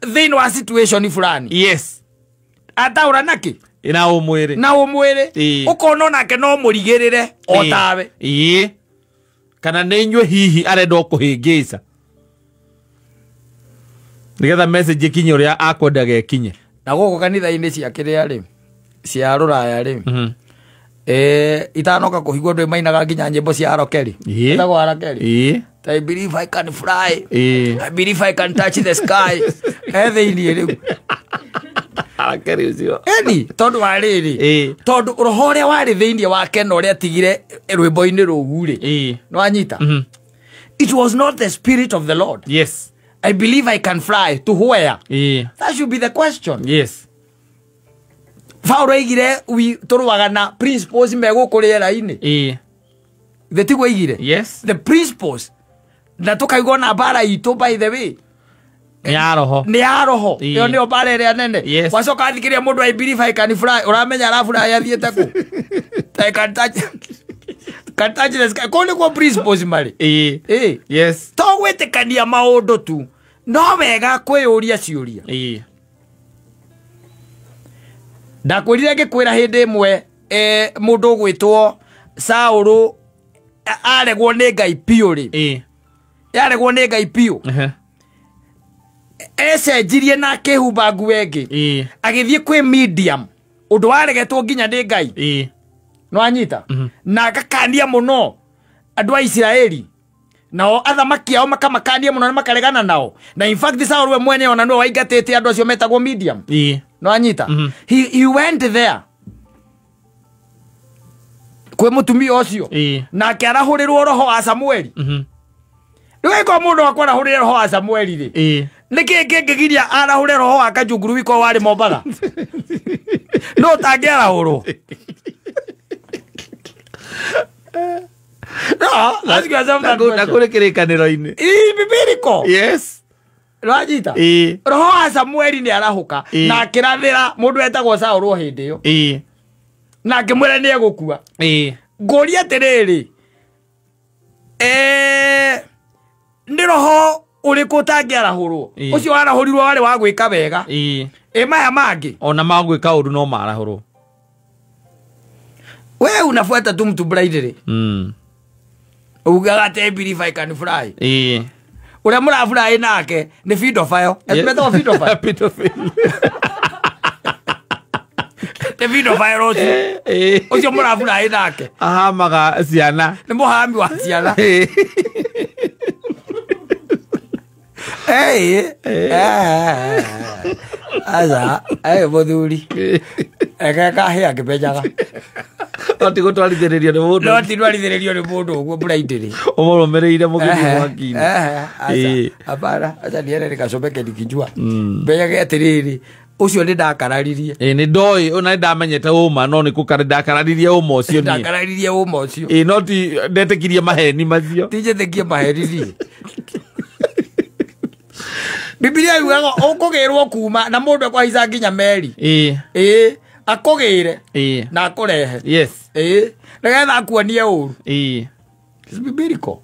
[SPEAKER 1] thĩinĩ wa situation fulani.
[SPEAKER 2] Yes.
[SPEAKER 1] Ataũra nakĩ?
[SPEAKER 2] Na ũmwĩrĩ.
[SPEAKER 1] Na ũmwĩrĩ. Ũkona onake no mũrigĩrĩre o tawe.
[SPEAKER 2] Kana nĩ inyuĩ hihi arenda kũhĩngĩca nĩgetha message ĩkinye ũrĩa akwendaga ĩkinye.
[SPEAKER 1] Na gũkũ kanitha-inĩ cia kĩrĩa rĩ cia rũraya rĩ itanoka kũhingwo ndũ mainaga nginya nyĩmbo cia Arokeri. Etagwo Arokeri. I believe I can fly. I believe I can touch the sky. Thĩinĩ rĩu.
[SPEAKER 2] Arokeri ũcio.
[SPEAKER 1] Eni tondũ wa rĩrĩ tondũ roho ũrĩa warĩ thĩinĩ wake na ũrĩa atigire rwĩmbo-inĩ rũu rĩ nĩwanyita. It was not the spirit of the Lord.
[SPEAKER 2] Yes.
[SPEAKER 1] I believe I can fly to where? That should be the question.
[SPEAKER 2] Yes.
[SPEAKER 1] Paulo aigire tũrũaga na principles me gũkũ rĩera-inĩ. The tiguo aigire.
[SPEAKER 2] Yes.
[SPEAKER 1] The principles. Na tũkaigua na mbara itũ by the way.
[SPEAKER 2] Ya roho.
[SPEAKER 1] Nĩ ya roho. Ĩyo nĩyo mbara ĩrĩa nene.
[SPEAKER 2] Yes.
[SPEAKER 1] Wacoka athikĩrĩria mũndũ I believe I can fly, ũramenya arafly athiĩte kũ? I can touch. Can touch the sky. Kũu nĩkuo principles marĩ.
[SPEAKER 2] Ĩĩ. Yes.
[SPEAKER 1] To gwĩtĩkania maũndũ tu. No wega kwĩyũria ciũria.
[SPEAKER 2] Ĩĩ.
[SPEAKER 1] Ndakwĩrire ngĩkwĩra hĩndĩ ĩmwe mũndũ ũgwĩtwo Saũlũ aregwo nĩ Ngai biũ rĩ.
[SPEAKER 2] Ĩĩ.
[SPEAKER 1] Yaregwo nĩ Ngai biũ. Ecenjirie na akĩhumba nguo ĩngĩ.
[SPEAKER 2] Ĩĩ.
[SPEAKER 1] Agĩthiĩ kwĩ medium ũndũ waregetwo nginya nĩ Ngai.
[SPEAKER 2] Ĩĩ.
[SPEAKER 1] Nĩwanyita? Na agakania mũno andũ a Isiraeli. Nao athamaki ao makamakania mũno na makaregana nao. Na in fact Saũlũ we mwene ona nĩwe waingatĩte andũ acio metagwo medium.
[SPEAKER 2] Ĩĩ.
[SPEAKER 1] Nĩwanyita? He went there kwĩ mũtumia ũcio.
[SPEAKER 2] Ĩĩ.
[SPEAKER 1] Na akĩarahũrĩrwo roho wa Samueli. Rĩu angĩkorwo mũndũ wakwa arahũrĩre roho wa Samueli rĩ,
[SPEAKER 2] Ĩĩ.
[SPEAKER 1] nĩkĩĩ kĩngĩgiria arahũre roho wa Kajunguru wiko warĩ Mombatha? No ũtangĩarahũrwo. No, ask yourself that
[SPEAKER 2] Na
[SPEAKER 1] question.
[SPEAKER 2] kũrĩ kĩrĩkanĩro-inĩ.
[SPEAKER 1] Ĩ bibiliko.
[SPEAKER 2] Yes.
[SPEAKER 1] Nĩwanyita?
[SPEAKER 2] Ĩĩ.
[SPEAKER 1] Roho wa Samueli nĩ arahũka na akĩrathĩra mũndũ wetagwo Saũlũ hĩndĩ ĩyo.
[SPEAKER 2] Ĩĩ.
[SPEAKER 1] Na akĩmwĩra nĩ egũkua.
[SPEAKER 2] Ĩĩ.
[SPEAKER 1] Ngũria atĩrĩrĩ, nĩ roho ũrĩkũ ũtangĩarahũrwo? Ũcio warahũrirwo warĩ wa gwĩka wega.
[SPEAKER 2] Ĩĩ.
[SPEAKER 1] Ĩ maya mangĩ?
[SPEAKER 2] Ona ma gwĩka ũru no marahũrwo.
[SPEAKER 1] We unafuata tu mtu blindly. Ugaga atĩ I believe I can fly.
[SPEAKER 2] Ĩĩ.
[SPEAKER 1] Ũrĩa mũrafly nake nĩ pedophile. Etmetagwo pedophile.
[SPEAKER 2] Pedophile.
[SPEAKER 1] Nĩ pedophile ũcio.
[SPEAKER 2] Ĩĩ.
[SPEAKER 1] Ũcio mũrafly nake.
[SPEAKER 2] Ahamaga ciana.
[SPEAKER 1] Nĩ mũhami wa ciana.
[SPEAKER 2] Ĩĩ.
[SPEAKER 1] Aca, mũthuri. Eke kahĩa ngĩmenyaga.
[SPEAKER 2] No ti gũtwarithĩrĩrio nĩ mũndũ.
[SPEAKER 1] No ti twarithĩrĩrio nĩ mũndũ ũguo blindly.
[SPEAKER 2] Ũmũrũmĩrĩire mũgĩthiĩ mwaki-inĩ.
[SPEAKER 1] Aca, hapana, aca niende nikasomeke nikijua. Mbenyage atĩrĩrĩ, ũcio nĩ ndakararirie.
[SPEAKER 2] Ĩĩ nĩ ndoĩ, ona nĩ ndamenyete ũma no nĩ kũkara ndakararirie ũma ũcio niĩ.
[SPEAKER 1] Ndakararirie ũma ũcio.
[SPEAKER 2] Ĩĩ no ti ndetĩkirie maheni macio.
[SPEAKER 1] Ti njĩtĩkie maheni niĩ. Bibilia yugaga ũkũgĩrwo kuma na mũndũ ekũhaica nginya meri.
[SPEAKER 2] Ĩĩ.
[SPEAKER 1] Ĩĩ, akũgĩre.
[SPEAKER 2] Ĩĩ.
[SPEAKER 1] Na akũrehe.
[SPEAKER 2] Yes.
[SPEAKER 1] Ĩĩ, nĩgetha akuonie ũru.
[SPEAKER 2] Ĩĩ.
[SPEAKER 1] It's biblical.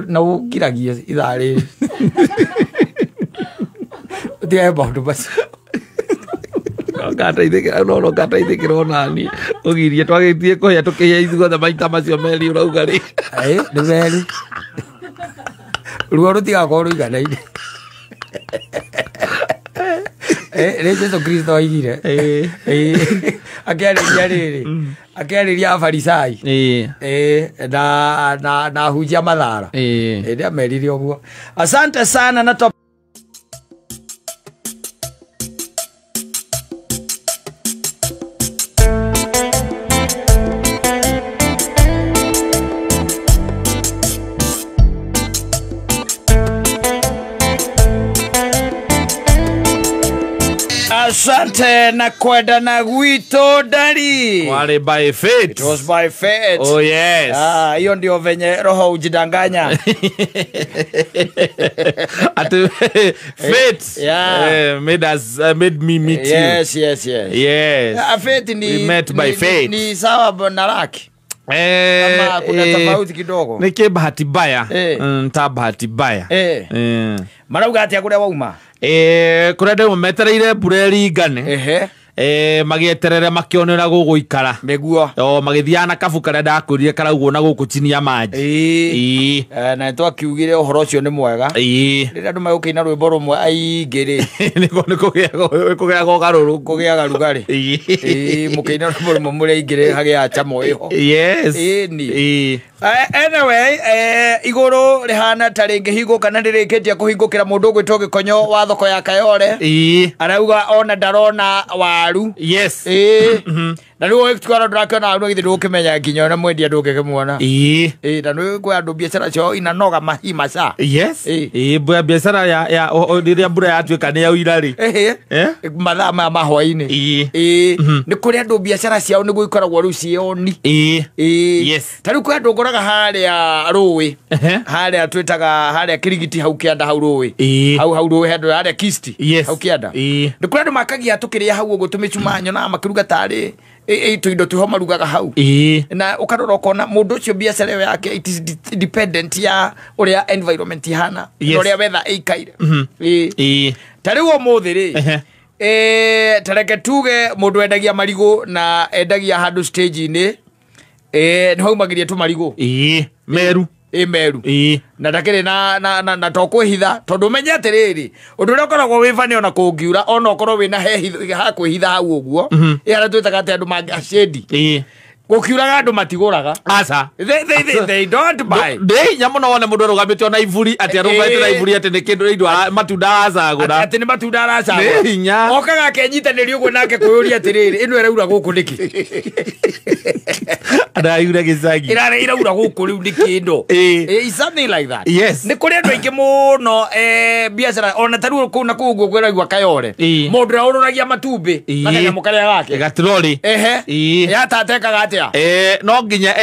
[SPEAKER 1] Na ũngiragie ithaa rĩrĩ. Ũtige maũndũ macio.
[SPEAKER 2] Ngateithĩkĩra no ngateithĩkĩra ona niĩ. Ũgirie twagĩthiĩ kũhĩa tũkĩhĩa ithuothe maita macio merĩ ũrauga rĩ.
[SPEAKER 1] Ĩĩ, nĩ merĩ. Ruo rũtigakorwo rũiganaine. Nĩ Jesu Kristo oigire. Akĩarĩria rĩrĩ. Akĩarĩria Afarisai.
[SPEAKER 2] Ĩĩ.
[SPEAKER 1] Na ahunjia mathara.
[SPEAKER 2] Ĩĩ.
[SPEAKER 1] Nĩ amerire ũguo. Asante sana na Asante na kwenda na gwito ndari.
[SPEAKER 2] Wale by faith.
[SPEAKER 1] It was by faith.
[SPEAKER 2] Oh yes.
[SPEAKER 1] Ah, hiyo ndio venye roho ujidanganya.
[SPEAKER 2] Ati faith.
[SPEAKER 1] Yeah.
[SPEAKER 2] Made us made me meet
[SPEAKER 1] yes,
[SPEAKER 2] you.
[SPEAKER 1] Yes, yes, yes.
[SPEAKER 2] Yes.
[SPEAKER 1] Faith ni
[SPEAKER 2] we met by faith.
[SPEAKER 1] Ni sawa na laki. Kama kuna tofauti kidogo.
[SPEAKER 2] Niki bahati mbaya. Ta bahati mbaya.
[SPEAKER 1] Marauga atia kuria wauma?
[SPEAKER 2] Kuria ndauma metereire mbura ĩringane. Magĩeterere makĩonera gũgũikara.
[SPEAKER 1] Nĩguo.
[SPEAKER 2] O magĩthiaga na kabu karĩa ndakwĩrire karaugwo na gũkũ chini ya maji.
[SPEAKER 1] Ĩĩ. Na nĩtwakiugire ũhoro ũcio nĩ mwega.
[SPEAKER 2] Ĩĩ.
[SPEAKER 1] Rĩrĩa andũ megũkĩina rwĩmbo rũmwe aingĩ rĩ.
[SPEAKER 2] Nĩkũgĩaga ũgarũrũku.
[SPEAKER 1] Kũgĩaga rugarĩ.
[SPEAKER 2] Ĩĩ.
[SPEAKER 1] Mũkĩina rwĩmbo rũmwe mũrĩ aingĩ rĩ hagĩaga chamo ĩho.
[SPEAKER 2] Yes.
[SPEAKER 1] Ĩni.
[SPEAKER 2] Ĩĩ.
[SPEAKER 1] Anyway, igũrũ rĩhana ta rĩngĩhingũka na nĩrĩkĩtie kũhingũkĩra mũndũ ũgwĩtwo Gĩkonyo wa thoko ya Kayore.
[SPEAKER 2] Ĩĩ.
[SPEAKER 1] Arauga ona ndarona waru.
[SPEAKER 2] Yes.
[SPEAKER 1] Ĩĩ. Na rĩu ũgĩtwara ndũrakĩona ũndũ githĩ ndũkĩmenya nginya ona mwendia ndũngĩkĩmuona.
[SPEAKER 2] Ĩĩ.
[SPEAKER 1] Na nĩ kwĩ andũ biacara ciao inanoga mahi maca.
[SPEAKER 2] Yes.
[SPEAKER 1] Ĩĩ.
[SPEAKER 2] Ĩĩ, biacara ya rĩrĩa mbura yatuĩka nĩ yaura rĩ.
[SPEAKER 1] Mathaa maya ma hwaĩ-inĩ.
[SPEAKER 2] Ĩĩ.
[SPEAKER 1] Nĩ kũrĩ andũ biacara ciao nĩguo ikoragwo rĩu cioni.
[SPEAKER 2] Ĩĩ. Yes.
[SPEAKER 1] Ta rĩu kwĩ andũ ngoraga harĩa rũĩ. Harĩa twĩtaga harĩa Kirigiti hau kĩanda hau rũĩ.
[SPEAKER 2] Ĩĩ.
[SPEAKER 1] Hau rũĩ handũ harĩa Kisti.
[SPEAKER 2] Yes.
[SPEAKER 1] Hau kĩanda.
[SPEAKER 2] Ĩĩ.
[SPEAKER 1] Nĩ kũrĩ andũ makagia tũkĩrĩa hau ũguo tũmĩcumaa nyonaga makĩruga tarĩ tũindo twĩho marugaga hau.
[SPEAKER 2] Ĩĩ.
[SPEAKER 1] Na ũkarora ũkona mũndũ ũcio biacara ĩyo yake it is dependent ya ũrĩa environment ihana.
[SPEAKER 2] Yes.
[SPEAKER 1] Na ũrĩa weather ĩikaire. Ĩĩ.
[SPEAKER 2] Ĩĩ.
[SPEAKER 1] Ta rĩu ũmũthĩ rĩ. Ta reke tuge mũndũ endagia marigũ na endagia handũ stage-inĩ. Nĩ haumagĩria tũmarigũ.
[SPEAKER 2] Ĩĩ. Meru.
[SPEAKER 1] Ĩ meru.
[SPEAKER 2] Ĩĩ.
[SPEAKER 1] Na ndakĩrĩ na to kwĩhitha tondũ ũmenye atĩrĩrĩ ũndũ ũrĩa ũkoragwo wĩ bani ona kũngiura ona ũkorwo wĩna ha kwĩhitha hau ũguo. Ĩ harĩa twĩtaga atĩ andũ mangĩ shade.
[SPEAKER 2] Ĩĩ.
[SPEAKER 1] Gũkiuraga andũ matigũraga.
[SPEAKER 2] Aca.
[SPEAKER 1] They don't buy.
[SPEAKER 2] Ndĩ hinya mũno wone mũndũ arũgamĩte ona iburi atĩ arũgamĩte na iburi atĩ nĩ kĩndũ indo matunda aracagũra.
[SPEAKER 1] Atĩ nĩ matunda aracagũra.
[SPEAKER 2] Nĩ hinya.
[SPEAKER 1] Okaga akenyitanĩria ũguo nake kwĩyũria atĩrĩrĩ ĩno ĩraura gũkũ nĩkĩ?
[SPEAKER 2] Araura gĩcagi.
[SPEAKER 1] Iraura gũkũ rĩu nĩkĩ ĩno?
[SPEAKER 2] Ĩĩ.
[SPEAKER 1] Something like that.
[SPEAKER 2] Yes.
[SPEAKER 1] Nĩ kũrĩ andũ aingĩ mũno biacara ona ta rĩu kũu na kũu ũguo kwĩraigua Kayore.
[SPEAKER 2] Ĩĩ.
[SPEAKER 1] Mũndũ ũrĩa ũrũragia matumbĩ
[SPEAKER 2] Ĩĩ.
[SPEAKER 1] na kanyamũ karĩa gake.
[SPEAKER 2] Gatroli.
[SPEAKER 1] Ehe.
[SPEAKER 2] Ĩĩ.
[SPEAKER 1] Yatatekaga atĩa?
[SPEAKER 2] No nginya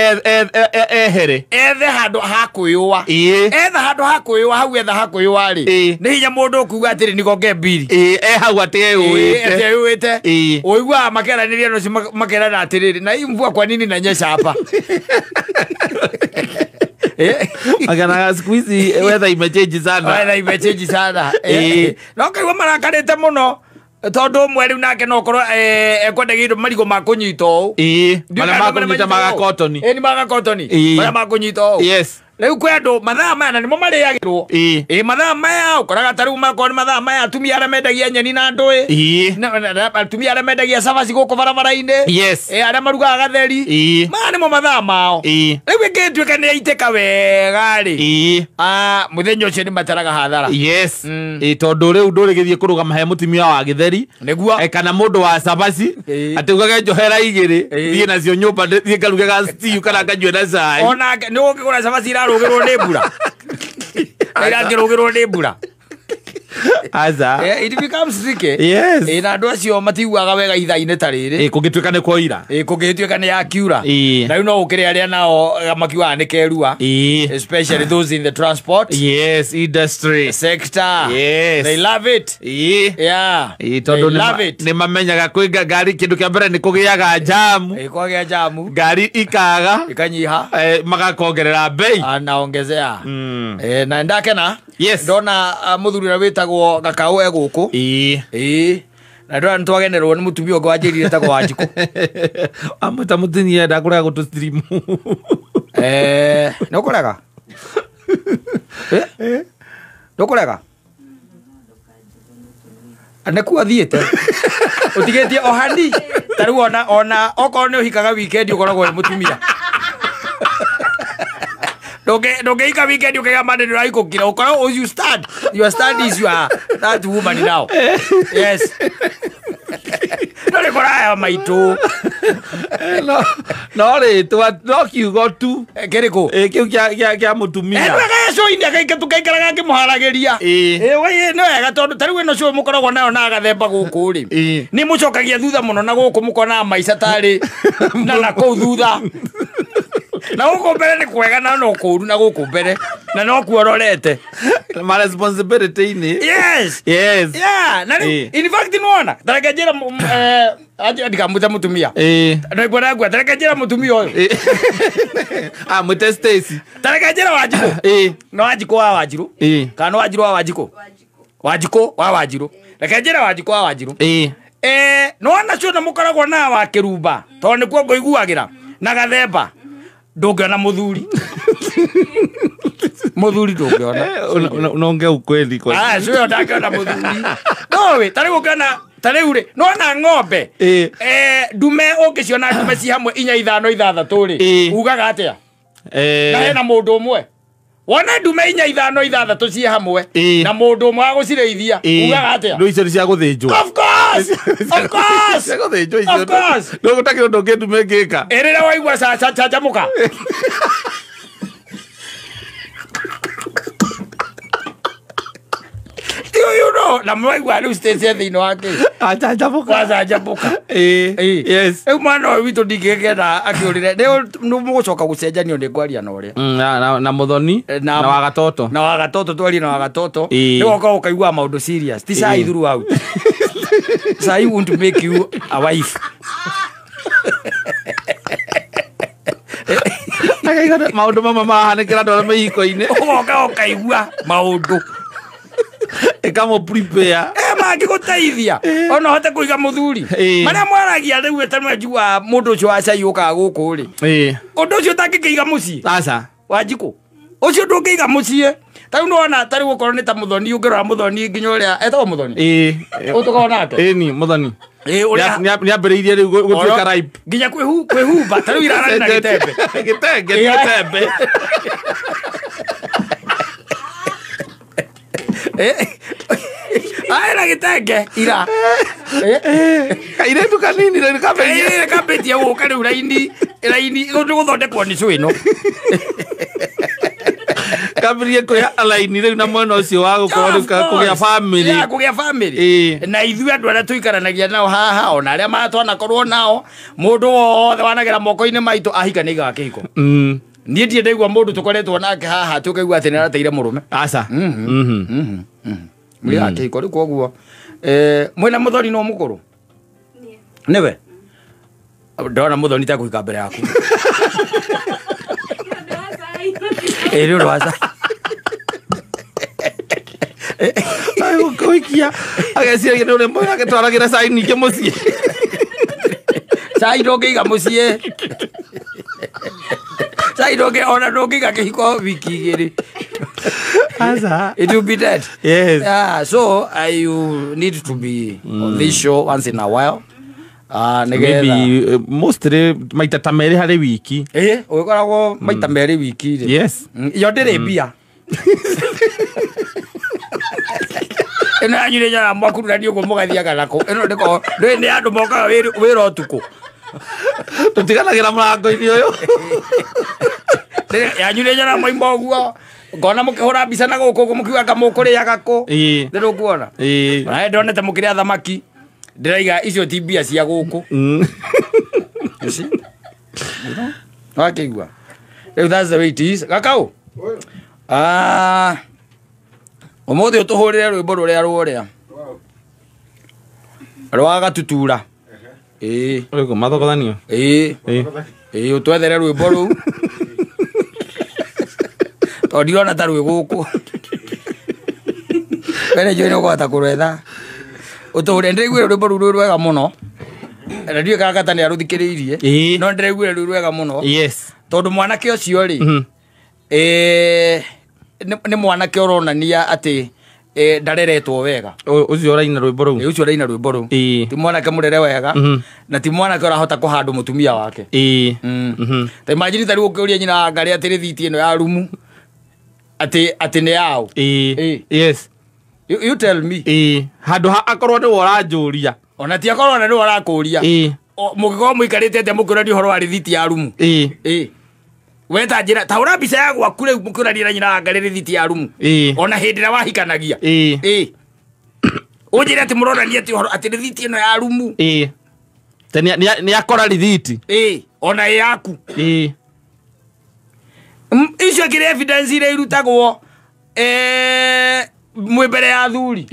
[SPEAKER 2] ehere.
[SPEAKER 1] Ethe handũ ha kwĩyũa.
[SPEAKER 2] Ĩĩ.
[SPEAKER 1] Etha handũ ha kwĩyũa hau etha ha kwĩyũa rĩ.
[SPEAKER 2] Ĩĩ.
[SPEAKER 1] Nĩ hinya mũndũ ũkuga atĩrĩ nigonge mbiri.
[SPEAKER 2] Ĩĩ, e hau atĩ eyũĩte.
[SPEAKER 1] Atĩ eyũĩte.
[SPEAKER 2] Ĩĩ.
[SPEAKER 1] Ũiguaga makeranĩria no makerana atĩrĩrĩ na hii mvua kwa nini inanyesha hapa?
[SPEAKER 2] Agana siku hizi weather imechange sana.
[SPEAKER 1] Weather imechange sana.
[SPEAKER 2] Ĩĩ.
[SPEAKER 1] No kaigua marakarĩte mũno tondũ ũmwe rĩu nake no ũkorwo ekwendagia indo marigũ ma kũnyita ũũ.
[SPEAKER 2] Ĩĩ. Marĩa ma kũnyita magakotoni.
[SPEAKER 1] Ĩĩ, nĩ magakotoni.
[SPEAKER 2] Ĩĩ.
[SPEAKER 1] Marĩa ma kũnyita ũũ.
[SPEAKER 2] Yes.
[SPEAKER 1] Rĩu kwĩ andũ mathaa maya na nĩmo marĩagĩrwo.
[SPEAKER 2] Ĩĩ.
[SPEAKER 1] Ĩĩ, mathaa maya ũkoraga ta rĩu makorwo nĩ mathaa maya atumia arĩa mendagia nyeni na ndũĩ.
[SPEAKER 2] Ĩĩ.
[SPEAKER 1] Na atumia arĩa mendagia cabaci gũkũ barabara-inĩ.
[SPEAKER 2] Yes.
[SPEAKER 1] Ĩĩ, arĩa marugaga gatheri.
[SPEAKER 2] Ĩĩ.
[SPEAKER 1] Maya nĩmo mathaa mao.
[SPEAKER 2] Ĩĩ.
[SPEAKER 1] Rĩu ĩngĩtuĩka nĩ yaitĩka wega rĩ.
[SPEAKER 2] Ĩĩ.
[SPEAKER 1] Mũthenya ũcio nĩ mataraga hathara.
[SPEAKER 2] Yes. Ĩĩ, tondũ rĩu ndũrĩgĩthiĩ kũrũgama he mũtumia wa gĩtheri.
[SPEAKER 1] Nĩguo.
[SPEAKER 2] Kana mũndũ wa cabaci.
[SPEAKER 1] Ĩĩ.
[SPEAKER 2] Atĩ ugage njohera igĩrĩ.
[SPEAKER 1] Ĩĩ.
[SPEAKER 2] Thiĩ nacio nyũmba thiĩ ngaruge ga stew kana nganyue na cai.
[SPEAKER 1] Ona nĩ ũngĩgũra cabaci irarũgĩrwo nĩ mbura. Irangĩrũgĩrwo nĩ mbura.
[SPEAKER 2] Aca.
[SPEAKER 1] It becomes tricky.
[SPEAKER 2] Yes.
[SPEAKER 1] Na andũ acio matiguaga wega ithaa-inĩ ta rĩrĩ.
[SPEAKER 2] Ĩĩ, kũngĩtuĩka nĩ kwaira.
[SPEAKER 1] Ĩĩ, kũngĩtuĩka nĩ yakiura.
[SPEAKER 2] Ĩĩ.
[SPEAKER 1] Na rĩu no ũkĩrĩ arĩa nao makiugaga nĩ kerua.
[SPEAKER 2] Ĩĩ.
[SPEAKER 1] Especially those in the transport
[SPEAKER 2] Yes, industry
[SPEAKER 1] sector.
[SPEAKER 2] Yes.
[SPEAKER 1] They love it.
[SPEAKER 2] Ĩĩ.
[SPEAKER 1] Yeah.
[SPEAKER 2] Ĩĩ, tondũ
[SPEAKER 1] They love it.
[SPEAKER 2] nĩ mamenyaga kwĩ ngari kĩndũ kĩa mbere nĩ kũgĩaga jamu.
[SPEAKER 1] Ĩĩ, kwagĩa jamu.
[SPEAKER 2] Ngari ikaga.
[SPEAKER 1] Ikanyiha.
[SPEAKER 2] Magakongerera bei.
[SPEAKER 1] Anaongezea. Na ndakena.
[SPEAKER 2] Yes.
[SPEAKER 1] Ndona mũthuri ũrĩa wĩtagwo Gakaũ e gũkũ.
[SPEAKER 2] Ĩĩ.
[SPEAKER 1] Ĩĩ. Na ndona nĩ twagenerwo nĩ mũtumia ũngĩ wanjĩrire etagwo Wanjikũ.
[SPEAKER 2] Amwĩta mũtumia ndakũrega gũtũ stream.
[SPEAKER 1] Nĩ ũkũrega? Ndũkũrega? Nĩkuo athiĩte. Ũtigĩtie o hani. Ta rĩu ona okorwo nĩ ũhikaga weekend ũkoragwo wĩ mũtumia. Ndũngĩhika weekend ũkaiga Monday nĩ ũrahikũkire. Ũkoragwo you stand. Your stand is your that woman now. Yes. No nĩ kũraya maitũ.
[SPEAKER 2] No rĩtwa no kiugo tu.
[SPEAKER 1] Kĩrĩkũ?
[SPEAKER 2] Kĩu kĩa mũtumia.
[SPEAKER 1] Wega cũinĩ akaika tũkaikaraga ngĩmũharagĩria.
[SPEAKER 2] Ĩĩ.
[SPEAKER 1] Nĩ wega tondũ ta rĩu ĩno cũĩ mũkoragwo nayo na gathemba gũkũ rĩ.
[SPEAKER 2] Ĩĩ.
[SPEAKER 1] Nĩ mũcokagia thutha mũno na gũkũ mũkonaga maica tarĩ na kũu thutha. Na gũkũ mbere nĩ kwega na no kũũru na gũkũ mbere na no kuororete.
[SPEAKER 2] Ma responsibility-inĩ.
[SPEAKER 1] Yes.
[SPEAKER 2] Yes.
[SPEAKER 1] Yeah, na rĩu in fact nĩwona ta reke njĩra ndikamwĩta mũtumia.
[SPEAKER 2] Ĩĩ.
[SPEAKER 1] Ndaigua ta reke njĩra mũtumia ũyũ.
[SPEAKER 2] Amwĩte Stacy.
[SPEAKER 1] Ta reke njĩra Wanjikũ.
[SPEAKER 2] Ĩĩ.
[SPEAKER 1] No Wanjikũ wa Wanjirũ.
[SPEAKER 2] Ĩĩ.
[SPEAKER 1] Kana no Wanjirũ wa Wanjikũ. Wanjikũ wa Wanjirũ. Reke njĩra Wanjikũ wa Wanjirũ.
[SPEAKER 2] Ĩĩ.
[SPEAKER 1] Nĩwona cio na mũkoragwo na wa kĩrumba tondũ nĩkuo ngũiguagĩra na gathemba. Ndũngĩona mũthuri. Mũthuri ndũngĩona.
[SPEAKER 2] Unaongea ukweli kwa.
[SPEAKER 1] Sio ndangĩona mũthuri. Nowe ta rĩu ũngĩona ta rĩu rĩ nĩwona ng'ombe. Ndume ũngĩciona ndume ci hamwe 4 5 6 rĩ ugaga atĩa? Na hena mũndũ ũmwe. Wona ndume 4 5 6 ci hamwe na mũndũ ũmwe wa gũcirĩithia ugaga atĩa?
[SPEAKER 2] Rĩu icio nĩ cia gũthĩnjwo.
[SPEAKER 1] Of course. course. Of course.
[SPEAKER 2] Cia gũthĩnjwo icio.
[SPEAKER 1] Of course.
[SPEAKER 2] No gũtakĩrĩ ũndũ ũngĩ ndume ĩngĩka.
[SPEAKER 1] Ĩrĩra waigua canjamũka. You know, na mwaigua rĩu stage thĩinĩ wake.
[SPEAKER 2] Acanjamũka.
[SPEAKER 1] Wacanjamũka.
[SPEAKER 2] Ĩĩ. Yes.
[SPEAKER 1] Rĩu mwana ũyũ witũ ndingĩkĩenda akĩũrĩre. Nĩ mũgũcoka gũcenjanio nĩ ngwaria na ũrĩa.
[SPEAKER 2] Na Muthoni na Wagatoto.
[SPEAKER 1] Na Wagatoto twarie na Wagatoto. Nĩ woka ũkaigua maũndũ serious. Ti cai throughout. Cai won't make you a wife.
[SPEAKER 2] Akaigua maũndũ mamwe marahanĩkĩra andũ arĩa me ihiko-inĩ.
[SPEAKER 1] Ũgoka ũkaigua maũndũ.
[SPEAKER 2] Ĩkamũ prepare.
[SPEAKER 1] Mangĩgũteithia ona hote kũiga mũthuri. Marĩa mwaragia rĩu ĩtanwenjua mũndũ ũcio wa cai ũkaga gũkũ rĩ. Ũndũ ũcio ũtangĩkĩiga mũciĩ.
[SPEAKER 2] Aca.
[SPEAKER 1] Wanjikũ. Ũcio ndũngĩiga mũciĩ. Ta rĩu nĩwona ta rĩu okorwo nĩ ta Muthoni ũngĩrora Muthoni nginya ũrĩa etagwo Muthoni. Ũtũkorwo nake.
[SPEAKER 2] Ĩni Muthoni.
[SPEAKER 1] Ũrĩa
[SPEAKER 2] nĩambĩrĩirie rĩu gũtuĩka ripe.
[SPEAKER 1] Nginya kwĩhumba ta rĩu irararĩ na gĩtembe.
[SPEAKER 2] Gĩtenge ti gĩtembe.
[SPEAKER 1] Aira gĩtenge ira.
[SPEAKER 2] Kairĩtu kanini rĩu kambĩtie.
[SPEAKER 1] Kambĩtie gũka rĩu raini raini gũthondekwo nĩ cũ ĩno.
[SPEAKER 2] Kambĩrĩrie kũrĩa raini rĩu na mwena ũcio wa gũkorwo rĩu kũgĩa family.
[SPEAKER 1] Ya kũgĩa family. Na ithuĩ andũ arĩa tũikaranagia nao haha ona arĩa matwanakorwo nao mũndũ wothe wanagera moko-inĩ maitũ ahika nĩ aigaga kĩhiko. Niĩ ndirĩ ndaigua mũndũ tũkoretwo nake haha tũkaigua atĩ nĩarateire mũrũme.
[SPEAKER 2] Aca.
[SPEAKER 1] Mũrĩ kĩhiko rĩu koguo mwĩna Muthoni no mũkũrũ? Nĩwe? Ndona Muthoni ta kũhika mbere yaku. Nĩ ũndũ wa cai.
[SPEAKER 2] Kũhikia ageciragia nĩ ũrĩa mwega agĩtwaragĩra cai ningĩ mũciĩ.
[SPEAKER 1] Cai ndũngĩiga mũciĩ. Cai ndũngĩ ona ndũngĩiga kĩhiko wiki igĩrĩ.
[SPEAKER 2] Aca.
[SPEAKER 1] It will be dead.
[SPEAKER 2] Yes.
[SPEAKER 1] Yeah, so you need to be on this show once in a while.
[SPEAKER 2] Maybe mostly maita ta merĩ harĩ wiki.
[SPEAKER 1] Ũgĩkoragwo maita merĩ wiki rĩ.
[SPEAKER 2] Yes.
[SPEAKER 1] Iyo ndĩrĩ mbia. Ĩno yanyu nĩ nyonaga mwakururania ũguo mũgathiaga nako. Ĩno ndĩkoragwo nĩ andũ mokaga wĩra ũtukũ.
[SPEAKER 2] Tũtiganagĩra mũrango-inĩ ũyũ.
[SPEAKER 1] Yanyu nĩ nyonaga mwaima ũguo. Ngona mũkĩhũra mbica na gũkũ ũguo mũkiuga anga mũkũrĩaga kũ. Nĩ ndũkuona. Na ndonete mũkĩrĩa thamaki. Ndĩraiga icio ti mbia cia gũkũ. You see? Wakĩigua. Rĩu that's the way it is. Gakaũ. Ũmũthĩ ũtũhũrĩre rwĩmbo rũrĩa rũrĩa. Rwa Gatutura.
[SPEAKER 2] Ũrĩkũ mathogothanio?
[SPEAKER 1] Ũtwethere rwĩmbo rũu. Tondũ ndirona ta rwĩ gũkũ. We nĩ njũĩ nĩ ũkũhota kũrwetha. Ũtũhũrĩre ndĩraiguire rwĩmbo rũu rwĩ rwega mũno. Na ndiũĩ kana Kata nĩarũthikĩrĩirie. No ndĩraiguire rwĩ rwega mũno.
[SPEAKER 2] Yes.
[SPEAKER 1] Tondũ mwanake ũcio rĩ, nĩ mwanake ũronania atĩ ndareretwo wega.
[SPEAKER 2] Ũcio ũraina rwĩmbo rũu.
[SPEAKER 1] Ũcio ũraina rwĩmbo rũu. Ti mwanake mũrere wega na ti mwanake ũrahota kũhandũ mũtumia wake. Ta imagine ta rĩu ũkĩũria nyina wa Ngarĩ atĩ rĩthiti ĩno ya rumu atĩ nĩ yaũ.
[SPEAKER 2] Yes.
[SPEAKER 1] You tell me.
[SPEAKER 2] Handũ ha akorwo nĩwe ũranjũria.
[SPEAKER 1] Ona ti akorwo na nĩwe ũrakũria. Mũngĩkorwo mũikarĩte atĩa mũkĩũrania ũhoro wa rĩthiti ya rumu. We ta njĩra ta hũra mbica ya gwaku rĩu mũkĩũrania na nyina wa Ngarĩ rĩthiti ya rumu. Ona hĩndĩ ĩrĩa wahikanagia. Ũnjĩre atĩ mũronania atĩ ũhoro atĩ rĩthiti ĩno ya rumu.
[SPEAKER 2] Nĩ akora rĩthiti.
[SPEAKER 1] Ona ĩ yaku. Icio kĩrĩ evidence iria irutagwo mwĩ mbere ya athuri.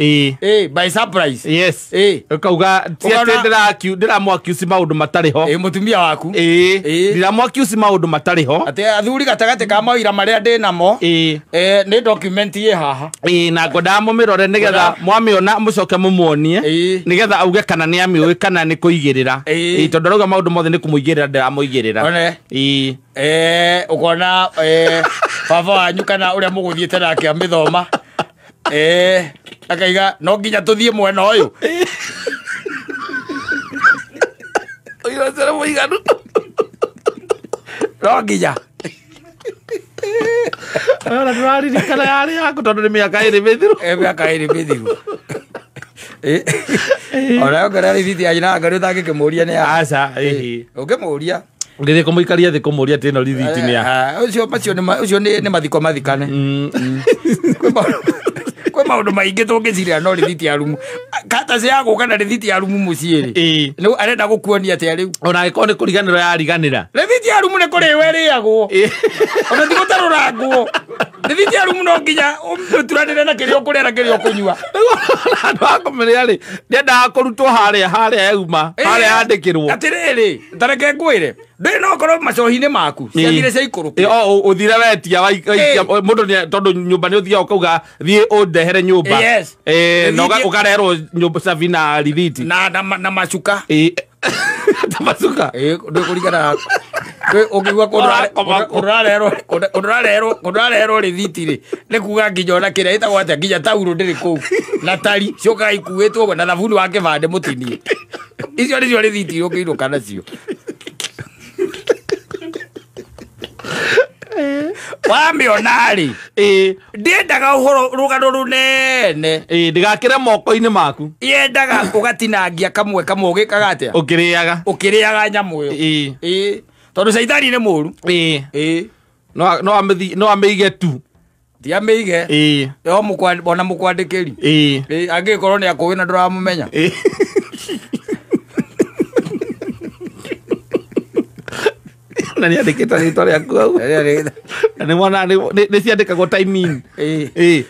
[SPEAKER 1] By surprise.
[SPEAKER 2] Yes. Ũkauga ti atĩ ndĩramũ-accuse maũndũ matarĩ ho.
[SPEAKER 1] Mũtumia waku.
[SPEAKER 2] Ndĩramũ-accuse maũndũ matarĩ ho.
[SPEAKER 1] Atĩ athuri gatagatĩ ka mawĩra marĩa ndĩ namo. Nĩ document ĩ haha.
[SPEAKER 2] Na ngwendaga mũmĩrore nĩgetha mwamĩona mũcoke mũmuonie. Nĩgetha auge kana nĩ amĩũĩ kana nĩ kũigĩrĩra. Tondũ arauga maũndũ mothe nĩ kũmũigĩrĩra ndĩramũigĩrĩra.
[SPEAKER 1] Ũkona baba wanyu kana ũrĩa mũgũthiĩte nake amĩthoma. Akaiga no nginya tũthiĩ mwena ũyũ.
[SPEAKER 2] Ũyũ ũcio mũiganu.
[SPEAKER 1] No nginya.
[SPEAKER 2] Ona ndũraririkana yarĩ yaku tondũ nĩ mĩaka ĩrĩ mĩthiru.
[SPEAKER 1] Mĩaka ĩrĩ mĩthiru. Ona ongorwo rĩthiti ya nyina anga ũtangĩkĩmũria nĩ ya.
[SPEAKER 2] Aca ĩhĩ.
[SPEAKER 1] Ũngĩmũria.
[SPEAKER 2] Ũngĩthiĩ kũmũikaria thĩ kũmũria atĩ ĩno rĩthiti nĩ ya.
[SPEAKER 1] Ũcio macio nĩ ũcio nĩ mathiko mathikane. Kwĩ maũndũ maingĩ tũngĩciria no rĩthiti ya rumu. Kata cia gũka na rĩthiti ya rumu mũciĩ rĩ. Rĩu arenda gũkuonia atĩa rĩu?
[SPEAKER 2] Ona angĩkorwo nĩ kũriganĩrwo yariganĩra.
[SPEAKER 1] Rĩthiti ya rumu nĩ kũrĩo ĩrĩagwo. Ona ti gũtarũrangwo. Rĩthiti ya rumu no nginya ũturanĩre na kĩrĩa ũkũrĩa na kĩrĩa ũkũnyua.
[SPEAKER 2] Andũ a kũmĩrĩa rĩ, ndĩendaga kũrutwo harĩa harĩa yauma, harĩa yandĩkĩrwo.
[SPEAKER 1] Atĩrĩrĩ, ta reke ngwĩre, ndũrĩ no ũkorwo macohi-inĩ maku, ciathire ciaikũrũkire.
[SPEAKER 2] Ũthire wetia, mũndũ nĩ tondũ nyũmba nĩ ũthiaga ũkauga thiĩ ũndehere nyũmba.
[SPEAKER 1] Yes.
[SPEAKER 2] Na ũkarehwo nyũmba cabi na rĩthiti.
[SPEAKER 1] Na macuka.
[SPEAKER 2] Ta macuka.
[SPEAKER 1] Ndũĩ kũringana ũngĩigua kũndũ ũrarehwo rĩthiti rĩ, nĩ kuga nginya ona kĩrĩa ĩtagwo atĩa, nginya taurũ ndĩrĩ kũu, na tari ciũkaga ikuĩtwo ũguo, na thabuni wa kĩbandĩ mũtinie. Icio nĩcio rĩthiti iria ũngĩinũka nacio. Wamĩona rĩ, ndĩendaga ũhoro rũgano rũnene.
[SPEAKER 2] Ndĩgakĩre moko-inĩ maku.
[SPEAKER 1] Yendaga ũgatinangia kamwe kamwe ũgĩkaga atĩa?
[SPEAKER 2] Ũkĩrĩaga.
[SPEAKER 1] Ũkĩrĩaga nyamũ ĩyo. Tondũ caitani nĩ mũru.
[SPEAKER 2] No amĩige tu.
[SPEAKER 1] Ti amĩige. Ona mũkwandĩkĩri. Angĩkorwo nĩ akũĩ na ndũramũmenya.
[SPEAKER 2] Na nĩ andĩkĩte rĩtwa rĩaku hau. Na nĩ wona nĩ ciandĩkagwo time in.
[SPEAKER 1] Nĩ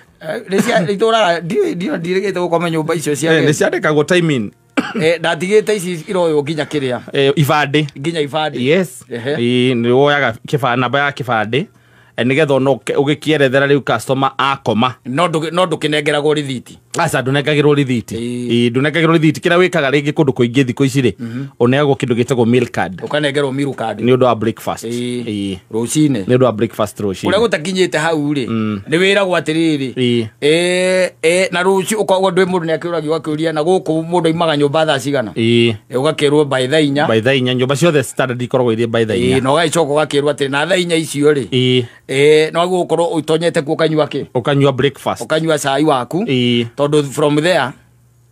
[SPEAKER 1] ndirĩgĩte gũkoma nyũmba icio cia.
[SPEAKER 2] Nĩ ciandĩkagwo time in.
[SPEAKER 1] Ndatigĩte ici iroywo nginya kĩrĩa.
[SPEAKER 2] Ibandĩ.
[SPEAKER 1] Nginya ibandĩ.
[SPEAKER 2] Yes. Nĩ woyaga namba ya kĩbandĩ nĩgetha ona ũgĩkĩerethera rĩu customer akoma.
[SPEAKER 1] No ndũkĩnengeragwo rĩthiti.
[SPEAKER 2] Aca ndũnengagĩrwo rĩthiti. Ndũnengagĩrwo rĩthiti. Kĩrĩa wĩkaga rĩngĩ kũndũ kũingĩ thikũ ici rĩ, ũneagwo kĩndũ gĩtagwo meal card.
[SPEAKER 1] Ũkanengerwo meal card.
[SPEAKER 2] Nĩ ũndũ wa breakfast.
[SPEAKER 1] Rũcinĩ.
[SPEAKER 2] Nĩ ũndũ wa breakfast rũcinĩ.
[SPEAKER 1] Kũrĩa gũtakinyĩte hau rĩ, nĩ wĩragwo atĩrĩrĩ. Na rũciũ ũkoragwo ndwĩ mũndũ nĩakĩũragio ũgakĩũria na gũkũ mũndũ aimaga nyũmba thaa cigana. Ũgakĩrwo by thaa inya.
[SPEAKER 2] By thaa inya, nyũmba ciothe standard ikoragwo irĩ by thaa inya.
[SPEAKER 1] Na ũgagĩcoka ũgakĩrwo atĩrĩ na thaa inya icio rĩ. No gũkorwo ũtonyete kuo ũkanyua kĩ?
[SPEAKER 2] Ũkanyua breakfast.
[SPEAKER 1] Ũkanyua cai waku. Tondũ from there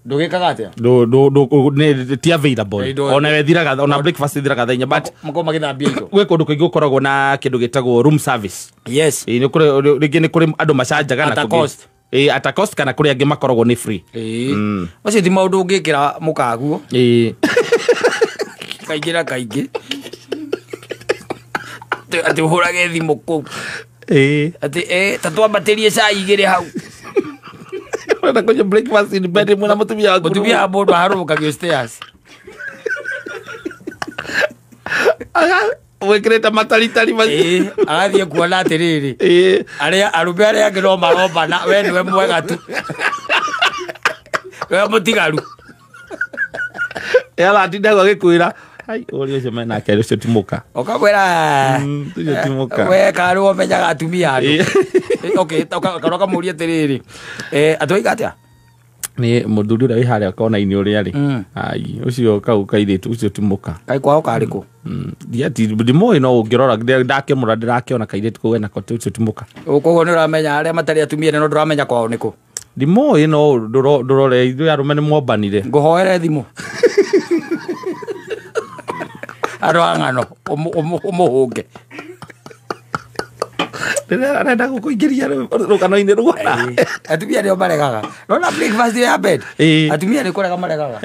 [SPEAKER 1] ndũgĩkaga atĩa?
[SPEAKER 2] Ti available. Ona wethiraga ona breakfast ithiraga thaa inya, but
[SPEAKER 1] makorwo magĩthambia indo.
[SPEAKER 2] Gwĩ kũndũ kũingĩ gũkoragwo na kĩndũ gĩtagwo room service.
[SPEAKER 1] Yes.
[SPEAKER 2] Rĩngĩ nĩ kũrĩ andũ macanjaga na
[SPEAKER 1] At a cost.
[SPEAKER 2] At a cost kana kũrĩ angĩ makoragwo nĩ free.
[SPEAKER 1] Macio ti maũndũ ũngĩkĩra mũkaguo. Kaingĩ na kaingĩ. Atĩ ũhũrage thimũ kũu. Atĩ ta twambatĩrie cai igĩrĩ hau.
[SPEAKER 2] Ũrenda kũnyua breakfast in bed mwĩna mũtumia waku.
[SPEAKER 1] Mũtumia wa mũndũ aharũrũkagio stairs.
[SPEAKER 2] Wĩkĩrĩte mataritari macio.
[SPEAKER 1] Agathiĩ kuona atĩrĩrĩ. Arĩa arũme arĩa angĩ no marombana, we nĩwe mwega tu. We mũtigaru.
[SPEAKER 2] Aratinda agĩkwĩra, hai, ũrĩa ũcio menake ũcio ti mũka.
[SPEAKER 1] Ũkamwĩra,
[SPEAKER 2] Ũcio ti mũka.
[SPEAKER 1] We karĩ ũmenyaga atumia andũ. Okay, kana ũkamũria atĩrĩrĩ, atwaiga atĩa?
[SPEAKER 2] Nĩ mũthuri ũrĩa wĩ harĩa kona-inĩ ũrĩa rĩ. Ai, ũcio kau kairĩtu ũcio ti mũka.
[SPEAKER 1] Kaĩ kwao karĩ kũ?
[SPEAKER 2] Ndimũĩ no ũngĩrora ndakĩmũra ndĩrakĩona kairĩtu kau enako ũcio ti mũka.
[SPEAKER 1] Koguo nĩ ũramenya arĩa matarĩ atumia no ndũramenya kwao nĩ kũ?
[SPEAKER 2] Ndimũĩ no ndũrore ithuĩ arũme nĩ mwombanire.
[SPEAKER 1] Ngũhoere thimũ. Andũ a ng'ano ũmũhũnge.
[SPEAKER 2] Arenda gũkũingĩria rũgano-inĩ rũgana.
[SPEAKER 1] Atumia nĩo maregaga. Nona breakfast ya bed. Atumia nĩ kũrega maregaga.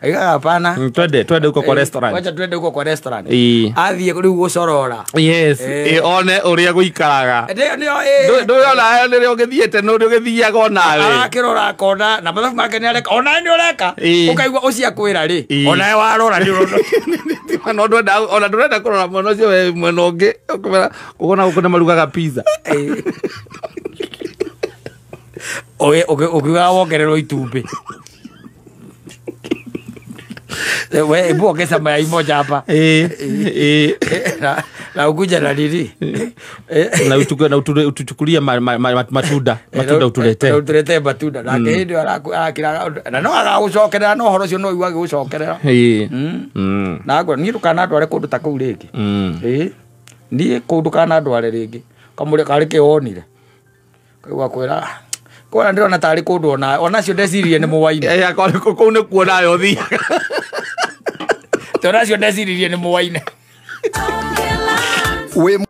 [SPEAKER 1] Aigaga hapana.
[SPEAKER 2] Twende huko kwa restaurant.
[SPEAKER 1] Wacha twende huko kwa restaurant. Athiĩ rĩu gũcorora.
[SPEAKER 2] Yes. One ũrĩa gũikaraga. Ndũyona rĩrĩa ũgĩthiĩte no ũrĩa ũgĩthiaga onawe.
[SPEAKER 1] Arakĩrora akona na mathabu make nĩ areka. Onawe nĩ ũreka. Ũkaigua ũcio akwĩra rĩ. Onawe warora nĩ ũrona.
[SPEAKER 2] Ona ndũrenda kũrora mwena ũcio we mwena ũngĩ. Ũkũmera ũkona gũkũ nĩ marugaga pizza.
[SPEAKER 1] Ũkiugaga wongererwo itumbĩ. We hebu ongeza mayai moja hapa. Na ukuja na nini?
[SPEAKER 2] Na utuchukulie matunda, matunda utuletee.
[SPEAKER 1] Utuletee matunda. Na hĩndĩ ĩyo arakira na no agagũcokerera no ũhoro ũcio no ũigua agĩgũcokerera. Na ngwa niĩ ndũkanandware kũndũ ta kũu rĩngĩ. Niĩ kũu ndũkanandware rĩngĩ. Kamũrĩa karĩ kĩ wonire. Kaigua kwĩra Kona ndĩrona tarĩ kũndũ ona onacio ndeciririe nĩ mũwaine.
[SPEAKER 2] Akorwo kũu nĩ kuona yo thiaga.
[SPEAKER 1] Onacio ndeciririe nĩ mũwaine.
[SPEAKER 4] Wĩ